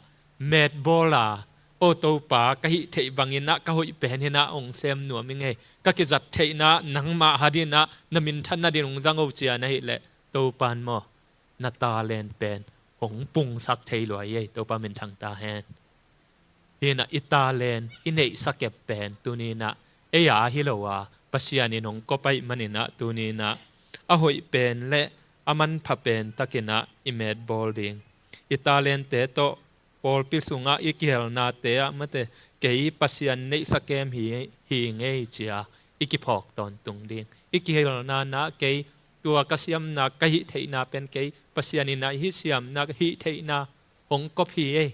metbawl a, "Aw Topa, ka hih theih bangin ah ka hoih pen hi in ah hong sem nuam ing e, ka kizat theihna nangmah a ding in ah na minthanna ding hong zang o," ci a na hih leh Topa in maw, na talent pen hong pungsak thei lua hi e. Topa minthang ta hen. Hi in ah i talent, i neihsa kep pen tuni in ah ei a hi lo a, Pasian in hong kop ahih manin ah tuni in ah a hoih pen le a manpha pen takin ah i metbawl ding. i talente tawh pawlpi sungah i kihelnate ah mate, kei Pasian neihsa kem hi, hi ngei cia i kiphawk tawntung ding. I kihelna na kei tua ka siamna, ka hih theihna pen kei Pasian in a hih siamna, hih theihna hong kop hi ei.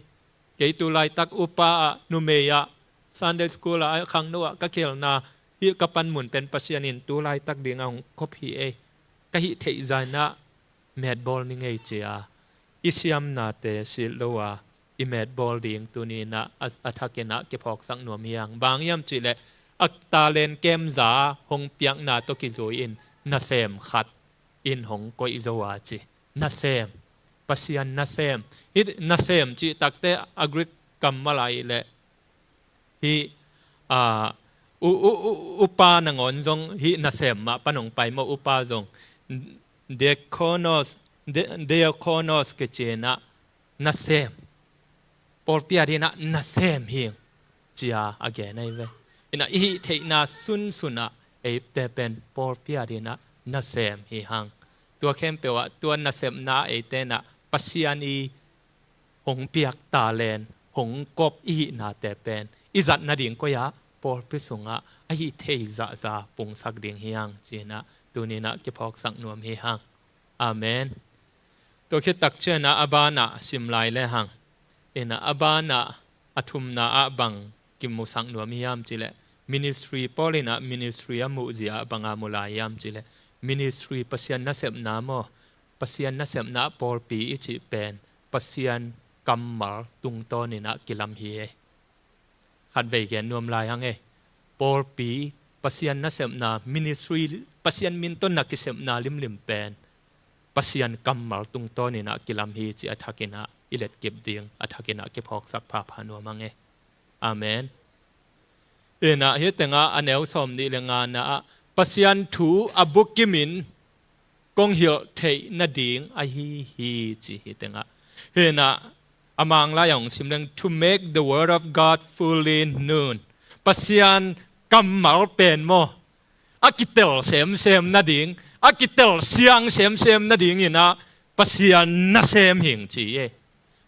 Kei tu laitak upa ah, numei ah, Sunday school ah, khangno ah ka kihelna, hih ka panmun pen Pasian in tu laitak ding a hong kop hi ei. Ka hih theih zah in a metbawl ni ngei cia i siamnate silh lo a i metbawl ding tuni in a, a, a thak in a kiphawksak nuam hi hang. Bang hiam cih leh a talent kemza hong piakna tawh kizui in nasem khat in hong koih zo a ci. Nasem. Pasian nasem. Hih nasem cih takte a Greek kammal ah i leh hih, a, u, u, u, upa nangawn zong hih nasem mah pan hong pai maw, upa zong. Diakonos, di-, diakonos kici in a nasem. Pawlpi ading in a nasem hi cia a gen ahi ve. In a i hih theihna sunsun ah eite pen pawlpi ading in a nasem hi hang. Tua khempeuh ah tua nasepna eite in a Pasian i hong piak talent, hong kop i hihnate pen i zat nading koi ah pawlpi sungah a hih thei zahzah pungsak ding hi hang ci in a tuni in a kiphawksak nuam hi hang. Amen. Tua khit tak ciang a, a banah sim lai le hang. In a, a banah a thumna ah bang kimusak nuam hiam cih leh, ministry, Paul in a ministry a muhzia ah bang a mu lai hiam cih leh, ministry, Pasian nasepna maw, Pasian nasepna ah pawlpi i cih pen Pasian kammal tungtawn in a kilam hi ei. Khatvei gen nuam lai hang ei. Pawlpi, Pasian nasepna, ministry, Pasian min tawh na kisepna limlim pen Pasian kammal tungtawn in a kilam hi ci a thak in a i letkip ding, a thak in a kiphawksak phapha nuam hang ei. Amen. In a hih teng ah a neu sawmnih le ngana ah Pasian thu a bukim in kong hilh theih nading ahi hi ci hih teng ah. Hi in a, a Mang lai ah hong sim leng, to make the word of God fully known. Pasian kammal pen maw, a kitel semsem nading, a kitel siang semsem nading in a Pasian nasem hi ing ci ei.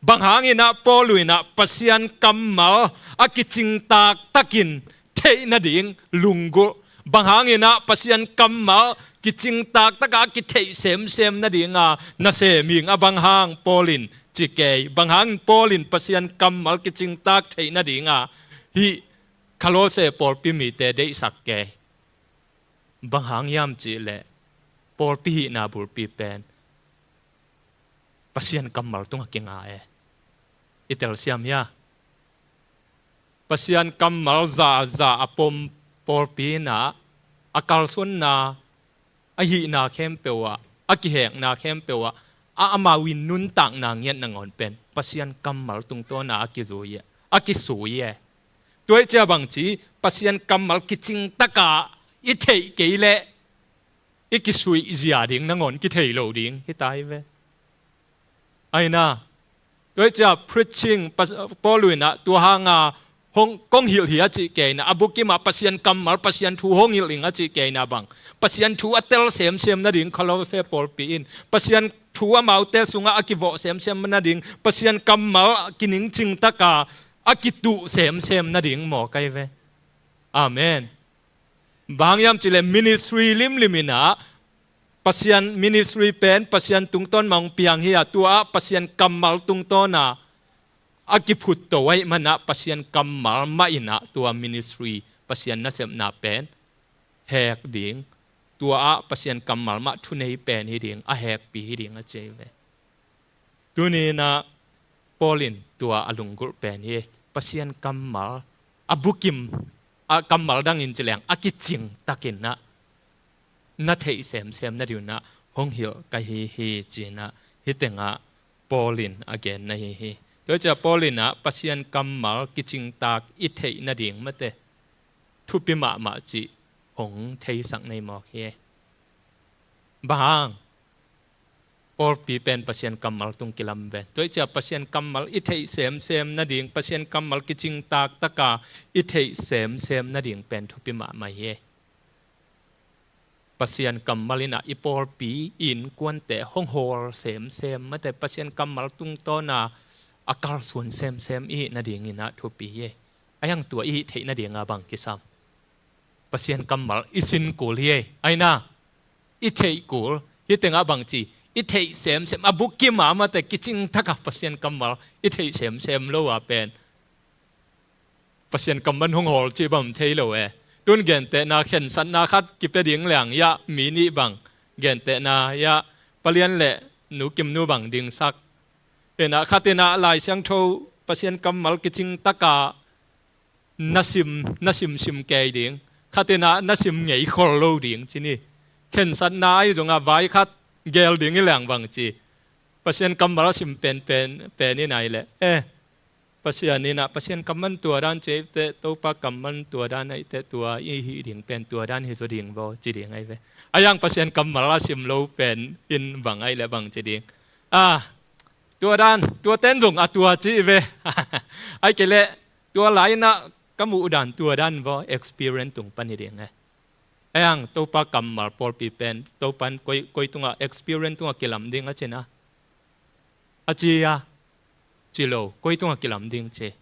Bang hang in a Paul in a Pasian kammal a kicingtak takin theih nading lunggulh? Bang hang in a Pasian kammal kicingtak tak a kitheih semsem nading a nasem hi ing a, bang hang Paul in ci kei? Bang hang Paul in Pasian kammal kicingtak theih nading a hih Kolosse pawlpi mite deihsak kei? Bang hang hiam cih leh pawlpi hihna bulpi pen Pasian kammal tungah kinga e. I telsiam hia? Pasian kammal zahzah a pom pawlpi in a, a kalsuanna, a hihna khempeuh ah, a kihekna khempeuh ah, a amau in nuntakna ngiat nangawn pen Pasian kammal tungtawn a a kizui e, a kisui e. Tua ahih ciang bangci, Pasian kammal kicingtak a i theih kei leh i kisuih zia ding nangawn kithei lo ding hi ta hi ve. Ahi na, tua ahih ciang preaching, Pas-, Paul in a tua hang a hong, kong hilh hi a cih kei in a, a bukim ah Pasian kammal, Pasian thu hong hilh ing a cih kei in a bang, Pasian thu a tel semsem nading Kolosse pawlpi in, Pasian thu amaute sungah a kivawh semsem nading, Pasian kammal kiningcing tak a a kituh semsem nading maw kai ve. Amen. Bang hang hiam cih leh ministry limlim in a, Pasian ministry pen Pasian tungtawn mah hong piang hi a, tua ah Pasian kammal tungtawn a a kiphut to ahih man a, Pasian kammal mah in a tua ministry, Pasian nasepna pen hek ding, tua ah Pasian kammal mah thunei pen hi ding, a hekpi hi ding a ci hi ve. Tuni in a Paul in tua a lunggulh pen hi. Pasian kammal a bukim, a kammal dang in ci leng a kicing takin a na theih semsem nading in a hong hilh ka hi hi ci in a hih teng ah Paul in a genna hi hi. Tua ahih ciang Paul in a Pasian kammal kicingtak i theih nading mate thupi mahmah cih hong theisak na hi mawk hi. Bang hang? Pawlpi pen Pasian kammal tung kilam ve. Tua ahih ciang Pasian kammal i theih semsem nading, Pasian kammal kicingtak tak a i theih semsem nading pen thupi mahmah hi. Pasian kammal in ah i pawlpi i innkuante hong hawl semsem, mate, Pasian kammal tungtawna a kalsuan semsem i hih nadingin ah thupi hi. A hiang tua i hih theih nadinga bang kisam? Pasian kammal i sin kul hi. Aina, i theih kul. Hih tengah bang ci? I theih semsem, a bukim a, mate, kicing taka Pasian kammal i theih semsem lo a pen Pasian kammal hong hawl cih bang thei lo e. Tun gentehna, khensatna khat kipia ding liang, ya, mi nih bang, gentehna, ya, palian le nu Kim nu bang dingsak. Ena khat ena Lai Siangtho Pasian kammal kicing taka na sim, na simsim kei ding. Khat ena na sim ngei khol lo ding ci ni. Khensatna ahi zongah vai khat gel ding i leng bang ci? Pasian kammal a sim pen, pen, pen in ai le. Eh, Pasian in ah, Pasian kammal tua dan ci ei teh, Topa kammal tua dan ai teh, tua i hih ding pen tua dan hi zaw ding vaw ci ding ai ve. A hiang Pasian kammal a sim lo pen in bang ai le bang ci ding? Ah, tua dan, tua ten zong a tua ci ve. Ai kei le, tua lai in ah ka muh dan tua dan vaw, experience tung pan hi ding e. A hiang Topa kammal pawlpi pen, Topa in koi, koi tungah, experience tungah kilam ding a cina? A ci a, ci lo, koi tungah kilam ding ci?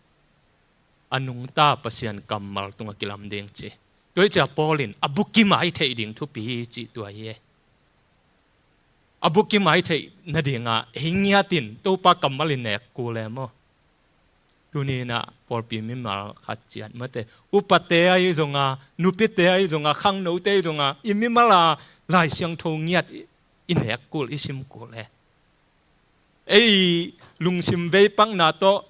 A nungta Pasian kammal tungah kilam ding ci. Tua hi cia Paul in a bukim a i theih ding thupi hi cih tua hi e. A bukim a i theih nadinga ei ngiatin Topa kammal i nek kul e maw? Tuni in ah pawlpi mimal khat ciat, mate, upate ahi zonga, nupite ahi zonga, khangnote ahi zonga, i mimal a Lai Siangtho ngiat i, i nek kul, i sim kul e. Ei lungsim veipakna tawh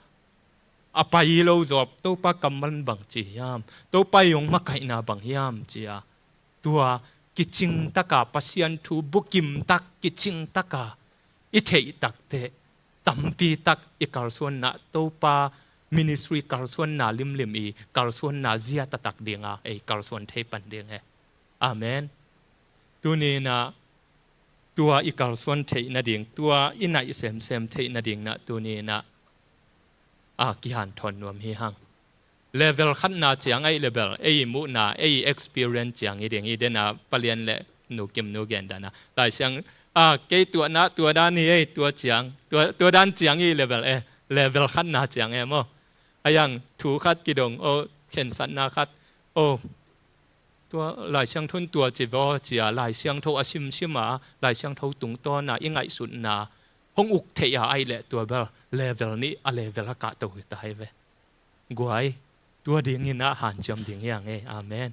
a pai lo zawp, Topa kammal bang ci hiam? Topa i hong makaihna bang hiam cia? Tua kicing taka, Pasian thu bukim tak, kicing taka i theih tak teh, tampi tak i kalsuanna, Topa ministry kalsuanna limlim i kalsuanna zia taktak dinga ei kalsuan thei pan ding e. Amen. Tuni in ah tua i kalsuan theih nading, tua i naih semsem theih nading in ah tuni in ah, a, kihanthawn nuam hi hang. Level khatna ciang ahi le bel, ei i muhna, ei i experience ciang hi ding hi, dena palian le nu Kim nu gen dana. Lai Siang, a, kei tuahna tua dan hi ei, tua ciang, tua, tua dan ciang hi le bel e, level khatna ciang e maw? A hiang thu khat kidong, o, khensatna khat, o, tua Lai Siangtho in tua ci vaw cia, Lai Siangtho a simsim a, Lai Siangtho tungtawna i ngaihsutna hong uk theih a, ai le tua bel level nih a level a kahto hi ta hi ve. Guai, tua dingin ah hanciam ding hiang e. Amen.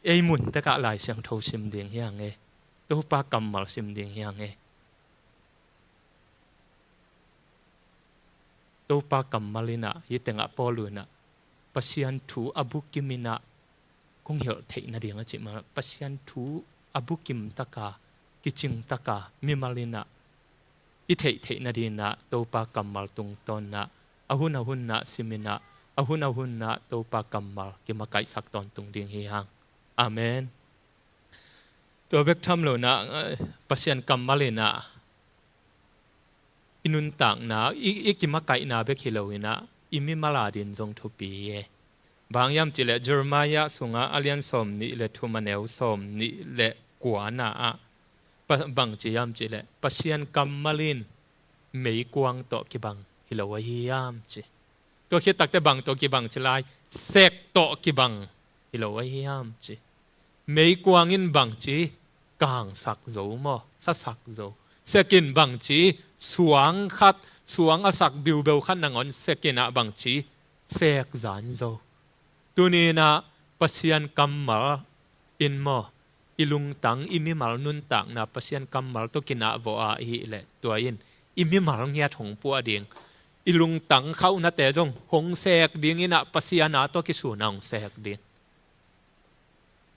Ei mun tekah Lai Siangtho sim ding hiang e. Topa kammal sim ding hiang e. Topa kammal in ah, hih tengah Paul in ah, Pasian thu a bukim in ah kong hilh theih nading a cih ma, Pasian thu a bukim taka, kicing taka, mimal in ah i theih theih nading in ah, Topa kammal tungtawn in ah, a hun a hun in ah sim in ah, a hun a hun in ah Topa kammal kimakaihsak tawntung ding hi hang. Amen. Tua bek tham lo in ah, eh, Pasian kammal in ah i nuntakna, i, i kimakaihna bek hi lo in ah, i mimal a din zong thupi hi e. Bang hiam cih leh Jeremiah sungah a lian sawm nih le thum, a neu sawm nih le kua na ah, pa, bang ci hiam cih leh, Pasian kammal in meikuang tawh kibang hi lo ahi hiam ci. Tua khit takteh bang tawh kibang ci lai, sek tawh kibang hi lo ahi hiam ci. Meikuang in bang ci, kangsak zo maw, sasak zo. Sek in bang ci, suang khat, suang a sak biubeu khat nangawn sek in ah bang ci, sek zan zo. Tuni in ah Pasian kammal in maw, i lungtang, i mimal nuntakna Pasian kammal tawh kinah vawh a i hih leh, tua in i mimal ngiat hong puah ding. I lungtang khauhnate zong hong sek ding in ah, Pasian a tawh kisun a hong sek ding.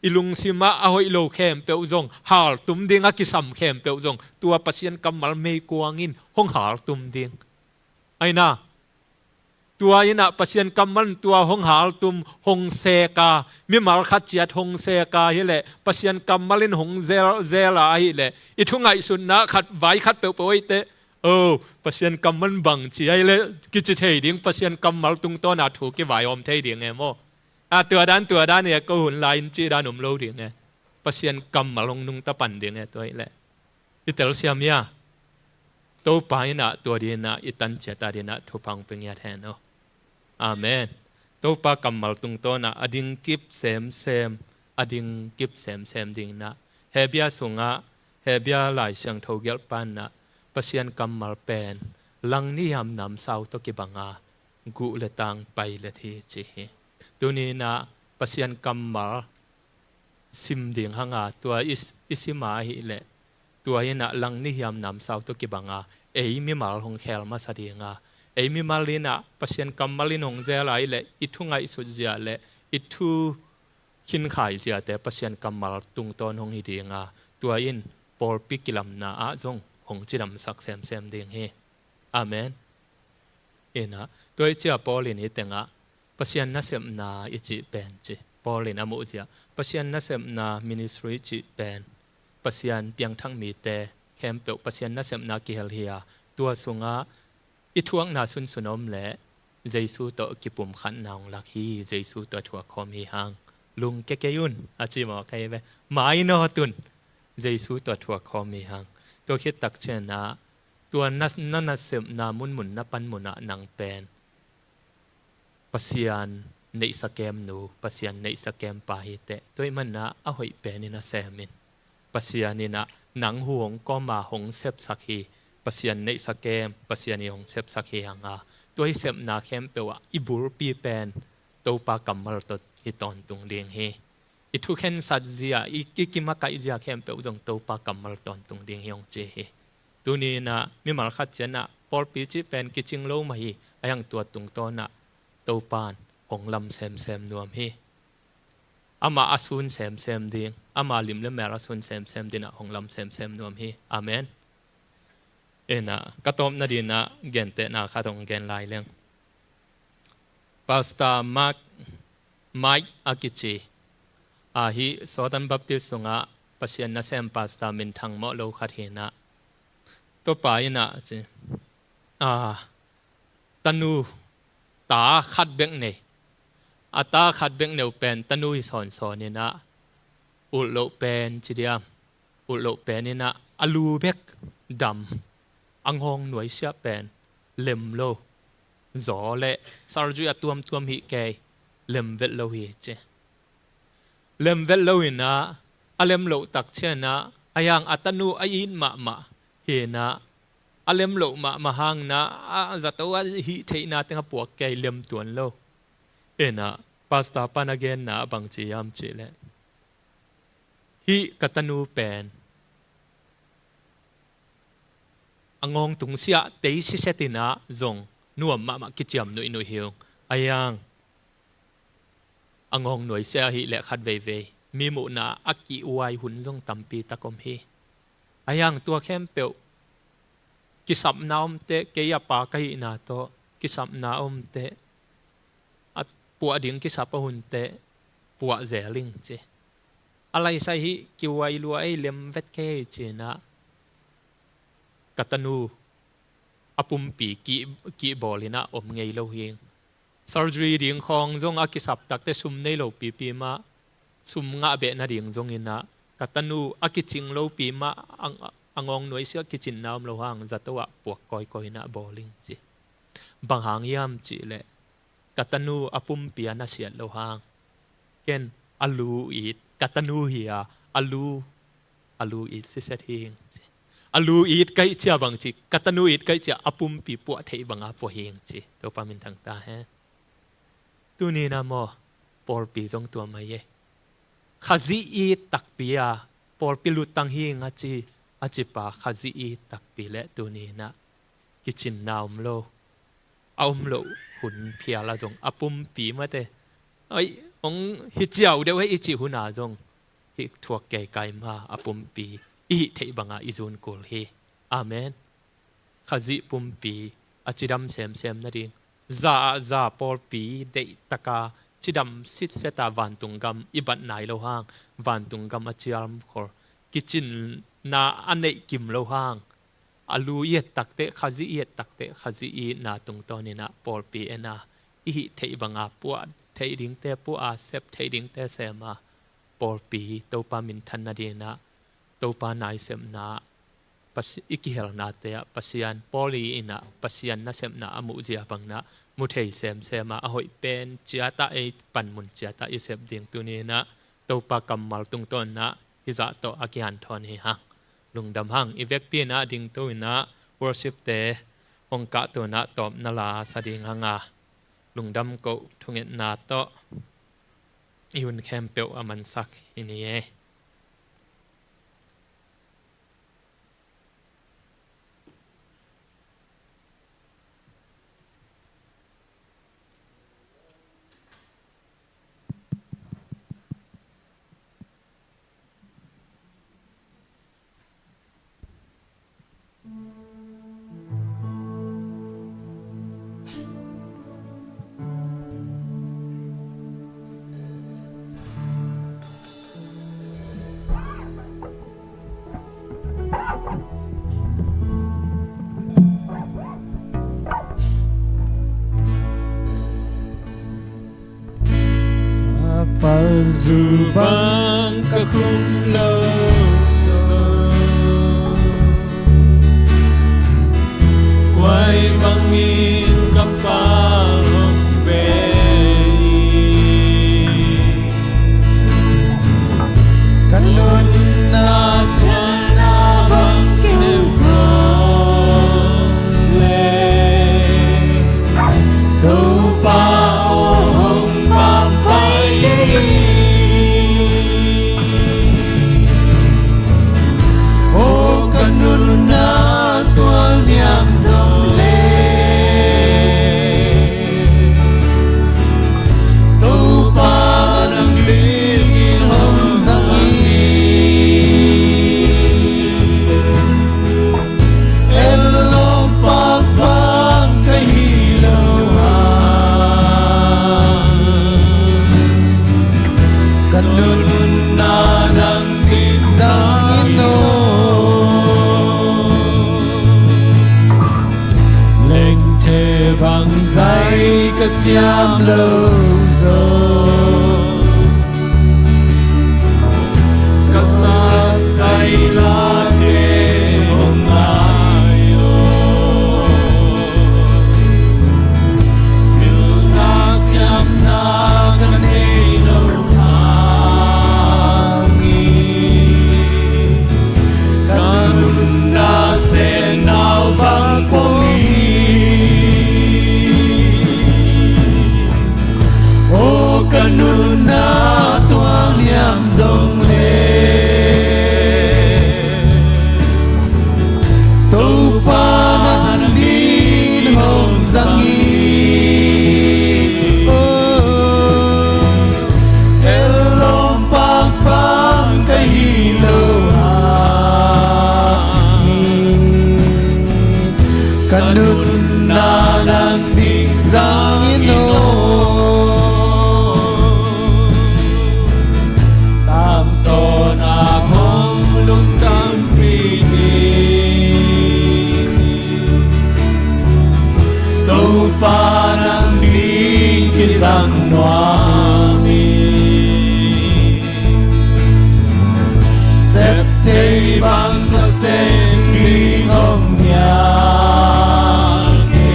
I lungsim ah a hoih lo khempeuh zong, haltum ding a kisam khempeuh zong, tua Pasian kammal meikuang in hong haltum ding. Aina, tua in ah Pasian kammal in tua hong haltum, hong sek a, mimal khat ciat hong sek a hi leh, Pasian kammal in hong zel, zel a hi leh, i thu ngaihsutna khat vai khat peuhpeuh ahi teh, o, Pasian kammal in bang ci ahi leh kici thei ding, Pasian kammal tungtawn a thu kivaihawm thei ding e maw? A, tua dan, tua dan e, ko hun lai in cih dan om lo ding e. Pasian kammal hong nungta pan ding e, tua hi leh. I telsiam hia? Topa in ah tua dingin ah i tan ciat a dingin ah thupha hong pia ngiat hen aw. Amen. Topa kammal tungtawn ah a ding kip semsem, a ding kip semsem dingin ah Hebru sungah, Hebru Lai Siangtho gelhpa in ah Pasian kammal pen langnih hiam namsau tawh kibang a, guh le tang pailet hi ci hi. Tuni in ah Pasian kammal sim ding hang a, tua i, i sim a hi leh, tua in ah langnih hiam namsau tawh kibang a, ei mimal hong khel masa ding a, ei mimal in ah Pasian kammal in hong zel a hi leh, i thu ngaihsut zia le i thu khinkhai ziate Pasian kammal tungtawn hong hi ding a, tua in pawlpi kilamna ah zong hong cidamsak semsem ding hi. Amen. In ah, tua hi ciang Paul in hih tengah Pasian nasepna i cih pen ci, Paul in a muh zia, Pasian nasepna, ministry i cih pen Pasian piangthak mite khempeuh Pasian nasepna kihel hi a, tua sungah i thuakna sunsun om leh Jesu tawh kipumkhatna hong lak hi. Jesu tawh thuak khawm hi hang. Lungke kei un, a ci mawk hi ve. Mainawt un, Jesu tawh thuak khawm hi hang. Tua khit tak ciang ah tua na, na nasepna munmun na panmun ah nang pen Pasian neihsa kemnu, Pasian neihsa kempa hi teh, tua ahih manin ah a hoih pen in ah sem in. Pasian in ah nang hu hong kawm a hong sepsak hi. Pasian neihsa kem, Pasian in hong sepsak hi hang a, tua i sepna khempeuh ah i bulpi pen Topa kammal tawh hi tawntung ding hi. I thukhensat zia, i, i kimakaih zia khempeuh zong Topa kammal tawntung ding hi hong ci hi. Tuni in ah mimal khat ciang ah pawlpi cih pen kicing lo mah hi, a hiang tua tungtawn ah Topa in hong lam semsem nuam hi. Amah a sun semsem ding, ama lim le mel a sun semsem ding ah hong lam semsem nuam hi. Amen. In ah, ka tawpna dingin ah gentehna khat hong gen lai leng. Pastor Mark, Mike a kici, a hih Southern Baptist sungah Pasian nasem pastor minthang mawh lo khat hi in ah, tua pa in ah ci, a, tanu, ta khat bek nei. A ta khat bek neu pen tanu hi sawnsawn in ah, ulh loh pen ci diam, ulh loh pen in ah a lu bek dam, a ngawng nuaisiah pen lem lo, zaw le surgery a tuamtuam hih kei, lem vet lo hi ci. Lem vet lo in ah, a lem loh tak ciang ah, a hiang a tanu a it mahmah hi in ah, a lem loh mahmah hang in ah, a zato a hih theihna teng a puak kei, lem tuan lo. In ah, pastor pan a genna ah bang ci hiam cih leh, hih ka tanu pen a ngawng tungsiah tei siset in ah zong nuam mahmah, kiciam nuihnuih hi ung. A hiang a ngawng nuaisiah ahih leh khat veivei mi muhna a kihuai hun zong tampi tak om hi. A hiang tua khempeuh kisapna om teh, kei a pa ka hihna tawh kisapna om teh, a puah ding kisap a hun teh puah zel ing ci. A laisai hih kihuai lua ei, lem vet kei ci in ah, ka tanu a pumpi kih, kihbawl in ah om ngei lo hi. Surgery ding khawng zong a kisap tak teh sum nei lo pipi mah, sum ngah beh nading zong in ah, ka tanu a kicing lopi mah, a, a ngawng nuaisiah kicinna om lo hang, zato ah puak kawikawi in ah bawl ing ci. Bang hang hiam cih leh, ka tanu a pumpi a nasiat lo hang, ken a lu it, ka tanu hi a, a lu, a lu it siset hi ing ci. A lu it ka hih ciang bang ci, ka tanu it ka hih ciang a pumpi puah theih bang a puah hi ing ci. Topa minthang ta hen. Tuni in ah maw, pawlpi zong tua mah hi e. Khazih it takpi a, pawlpi lutang hi ing a ci, a ci pa Khazih it takpi leh tuni in ah kicinna om lo, a om loh hun phial ah zong a pumpi mate, ai, hong hi ciau deuh hei i cih hun ah zong, hih thuak kei kai ma a pumpi i hih theih bang a i zun kul hi. Amen. Khazih pumpi a cidam semsem nading, za ah za pawlpi deih tak a cidam sitset a vantung gam i bat nai lo hang, vantung gam a cialkhol, kicinna a neih kim lo hang, a lu i et tak teh, Khazih i et tak teh, Khazih itna tungtawn in ah pawlpi en a, i hih theih bang a puah theih dingte puah a, sep theih dingte sem a, pawlpi Topa minthan nadingin ah Topa naisepna, Pasi-, i kihelnate ah Pasian, Paul i in ah Pasian nasepna a muhzia bangin ah mu thei semsem a, a hoih pen ciat ah, ei panmun ciat ah i sep ding tuni in ah Topa kammal tungtawn in ah hih zah tawh a kihanthawn hi hang. Lungdam hang. I vekpi in ah dingto in ah worship-te hong kahto in ah tawpna la sa ding hang a, lungdam koh thungetna tawh i hun khempeuh a mansak hi ni e. Palzu bang ka khum lo zaw, khuai bangin ka pal hong ve hi. Ka nunna thuakna bang keu zaw leh, Topa aw hong pampai kei hi. Aw ka nunna tualniam zong leh, Topa nang dingin hong zang hi. Ellawm pakpak ka hi lo hang, ka nunna nang ding zangin aw. Lengthe bangzah ka siam lo zaw, ka sat zah late hong ngai aw. Pilna siamna ka nei lo hangin, ka nunna sennau bang pong hi. Aw ka nunna tualniam zong leh, Topa nang dingin hong zang hi. Aw, ellawm pakpak ka hi lo hangin, ka nunna nang ding zangin aw. Tangtawn a hong lungkhampi ni, Topa nang ding kizang nuam hi. Sep thei bang ka sep ding om hiam hi.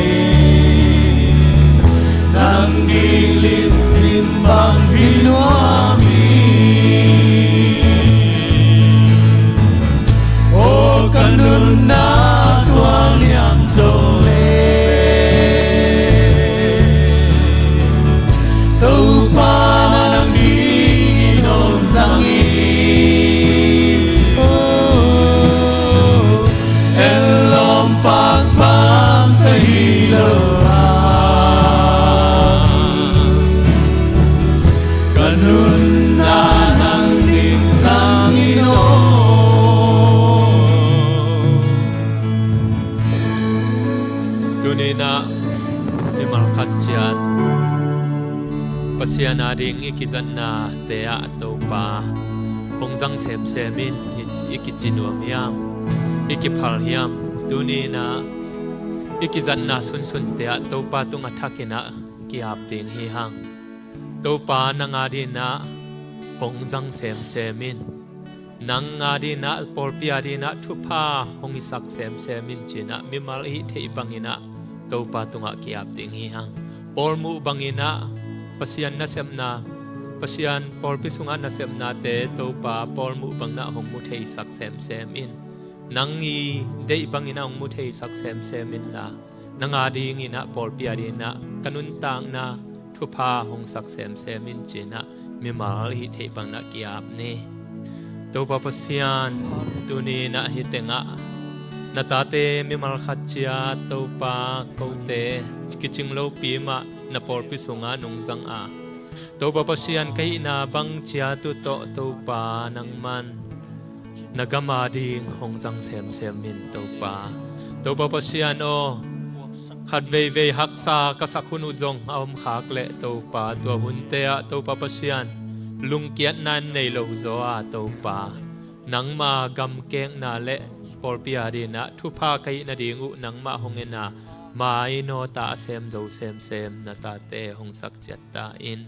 Nang ding lungsim bang hi nuam hi. Aw ka nunna tualniam zong leh, Topa nang dingin hong zang hi. Aw, ellawm pakpak ka hi lo hang, ka nunna nang ding zangin aw. Tuni in ah mimal khat ciat Pasian ading i kizatnate ah Topa hong zang semsem in i, i kici nuam hiam, i kiphal hiam? Tuni in ah i kizatna sunsunte ah Topa tungah thakin ah ki-ap ding hi hang. Topa nang ading in ah hong zang semsem in. Nang a dinah, pawlpi a dinah thupha hong hisak semsem in cinah mimal i hih theih banginah Topa tungah ki-ap ding hi hang. Paul muh banginah Pasian nasepna, Pasian pawlpi sungah nasepnate Topa Paul muh banginah hong mu theisak semsem in. Nang i deih banginah hong mu theisak semsem inla, nang a dinginah pawlpi a dinah ka nuntakna thupha hong sak semsem in cinah mimal i hih theih banginah ki-ap ni. Topa Pasian, tuni inah hih tengah na tate mimal khat ciat Topa kote kicing lopi mah na pawlpi sungah nong zang a, Topa Pasian ka hihna bang ciat uh tawh Topa nangman na gam a ding hong zang semsem in Topa. Topa Pasian aw, khat veivei haksa ka sak hun uh zong a om khak leh Topa, tua hunte ah Topa Pasian lungkiatna in nei lo zaw a Topa, nangma gamkekna le pawlpi a dinah thupha ka hih nading uh nangmah hong en a, mainawta a sem zo semsem na tate hong sak ciat ta in.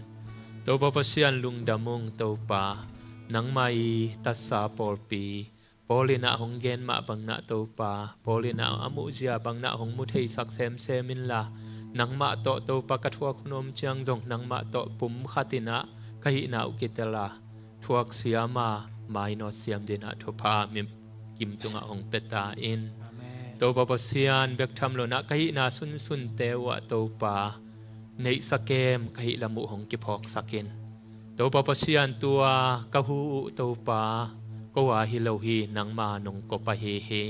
Topa Pasian lungdam ung Topa, nangma i tatsa pawlpi Paul inah hong gen mah banginah Topa, Paul inah a muhzia banginah hong mu theisak semsem inla, nangmah tawh Topa ka thuak hun om ciang zong nangmah tawh pum khat inah ka hihna uh kitel a, thuak siam a, mainawt siam dinah thupha mi kim tungah hong pia ta in. Amen. Topa Pasian, bek tham lo inah ka hihna sunsunte uh ah Topa, neihsa kem ka hih lam uh hong kiphawksak in. Topa Pasian, tua ka hu uh Topa ko a hi lo hi, nangma nong kop ahi hi.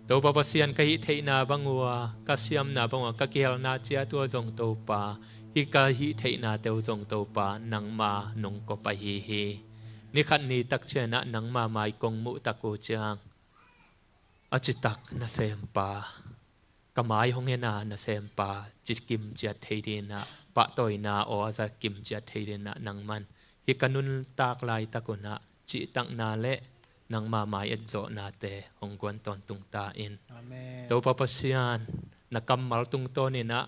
Topa Pasian, ka hih theihna bang uh a, ka siamna bang uh a, ka kihelna ciat uh a zong Topa, hih ka hih theihnate uh zong Topa nangma nong kop ahi hi. Nikhat ni tak cianah nangma mai kong muh tak uh ciang, a citak nasempa, ka mai hong en a nasempa ci kim ciat thei dinah, pahtawina aw a za kim ciat thei dinah nangman hih ka nuntak laitak unah cihtakna le nangma mai etzawhnate hong guan tawntung ta in. Amen. Topa Pasian, na kammal tungtawn inah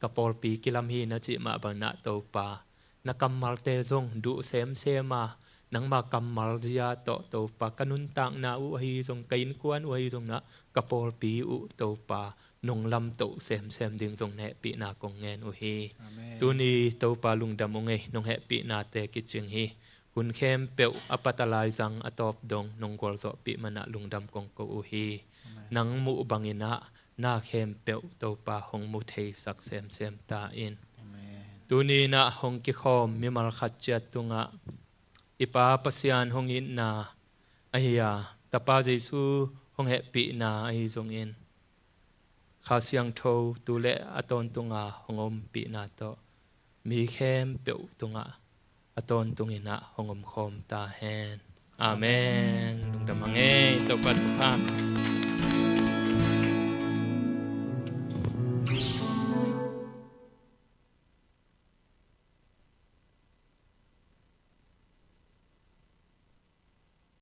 ka pawlpi kilam hi na cih mah banginah Topa, na kammalte zong duh semsem a, nangma kammal zia tawh Topa ka nuntakna uh ahi zong, ka innkuan uh ahi zong inah ka pawlpi uh Topa nong lamtoh semsem ding zong na hehpihna kong ngen uh hi. Amen. Tuni Topa lungdam ung ei, nong hehpihnate kicing hi. Hun khempeuh a pat a laizang a tawp dong nong gualzawhpih manah lungdam kong ko uh hi. Amen. Nang muh banginah na khempeuh Topa hong mu theisak semsem ta in. Amen. Tuni inah hong kikhawm mimal khat ciat tungah i Pa Pasian hong itna ahi a, Tapa Jesu hong hehpihna ahi zongin, Kha Siangtho tu le a tawntunga hong ompihna tawh mi khempeuh tungah a tawntung inah hong omkhawm ta hen. Amen. Lungdam hang ei, Topa thupha.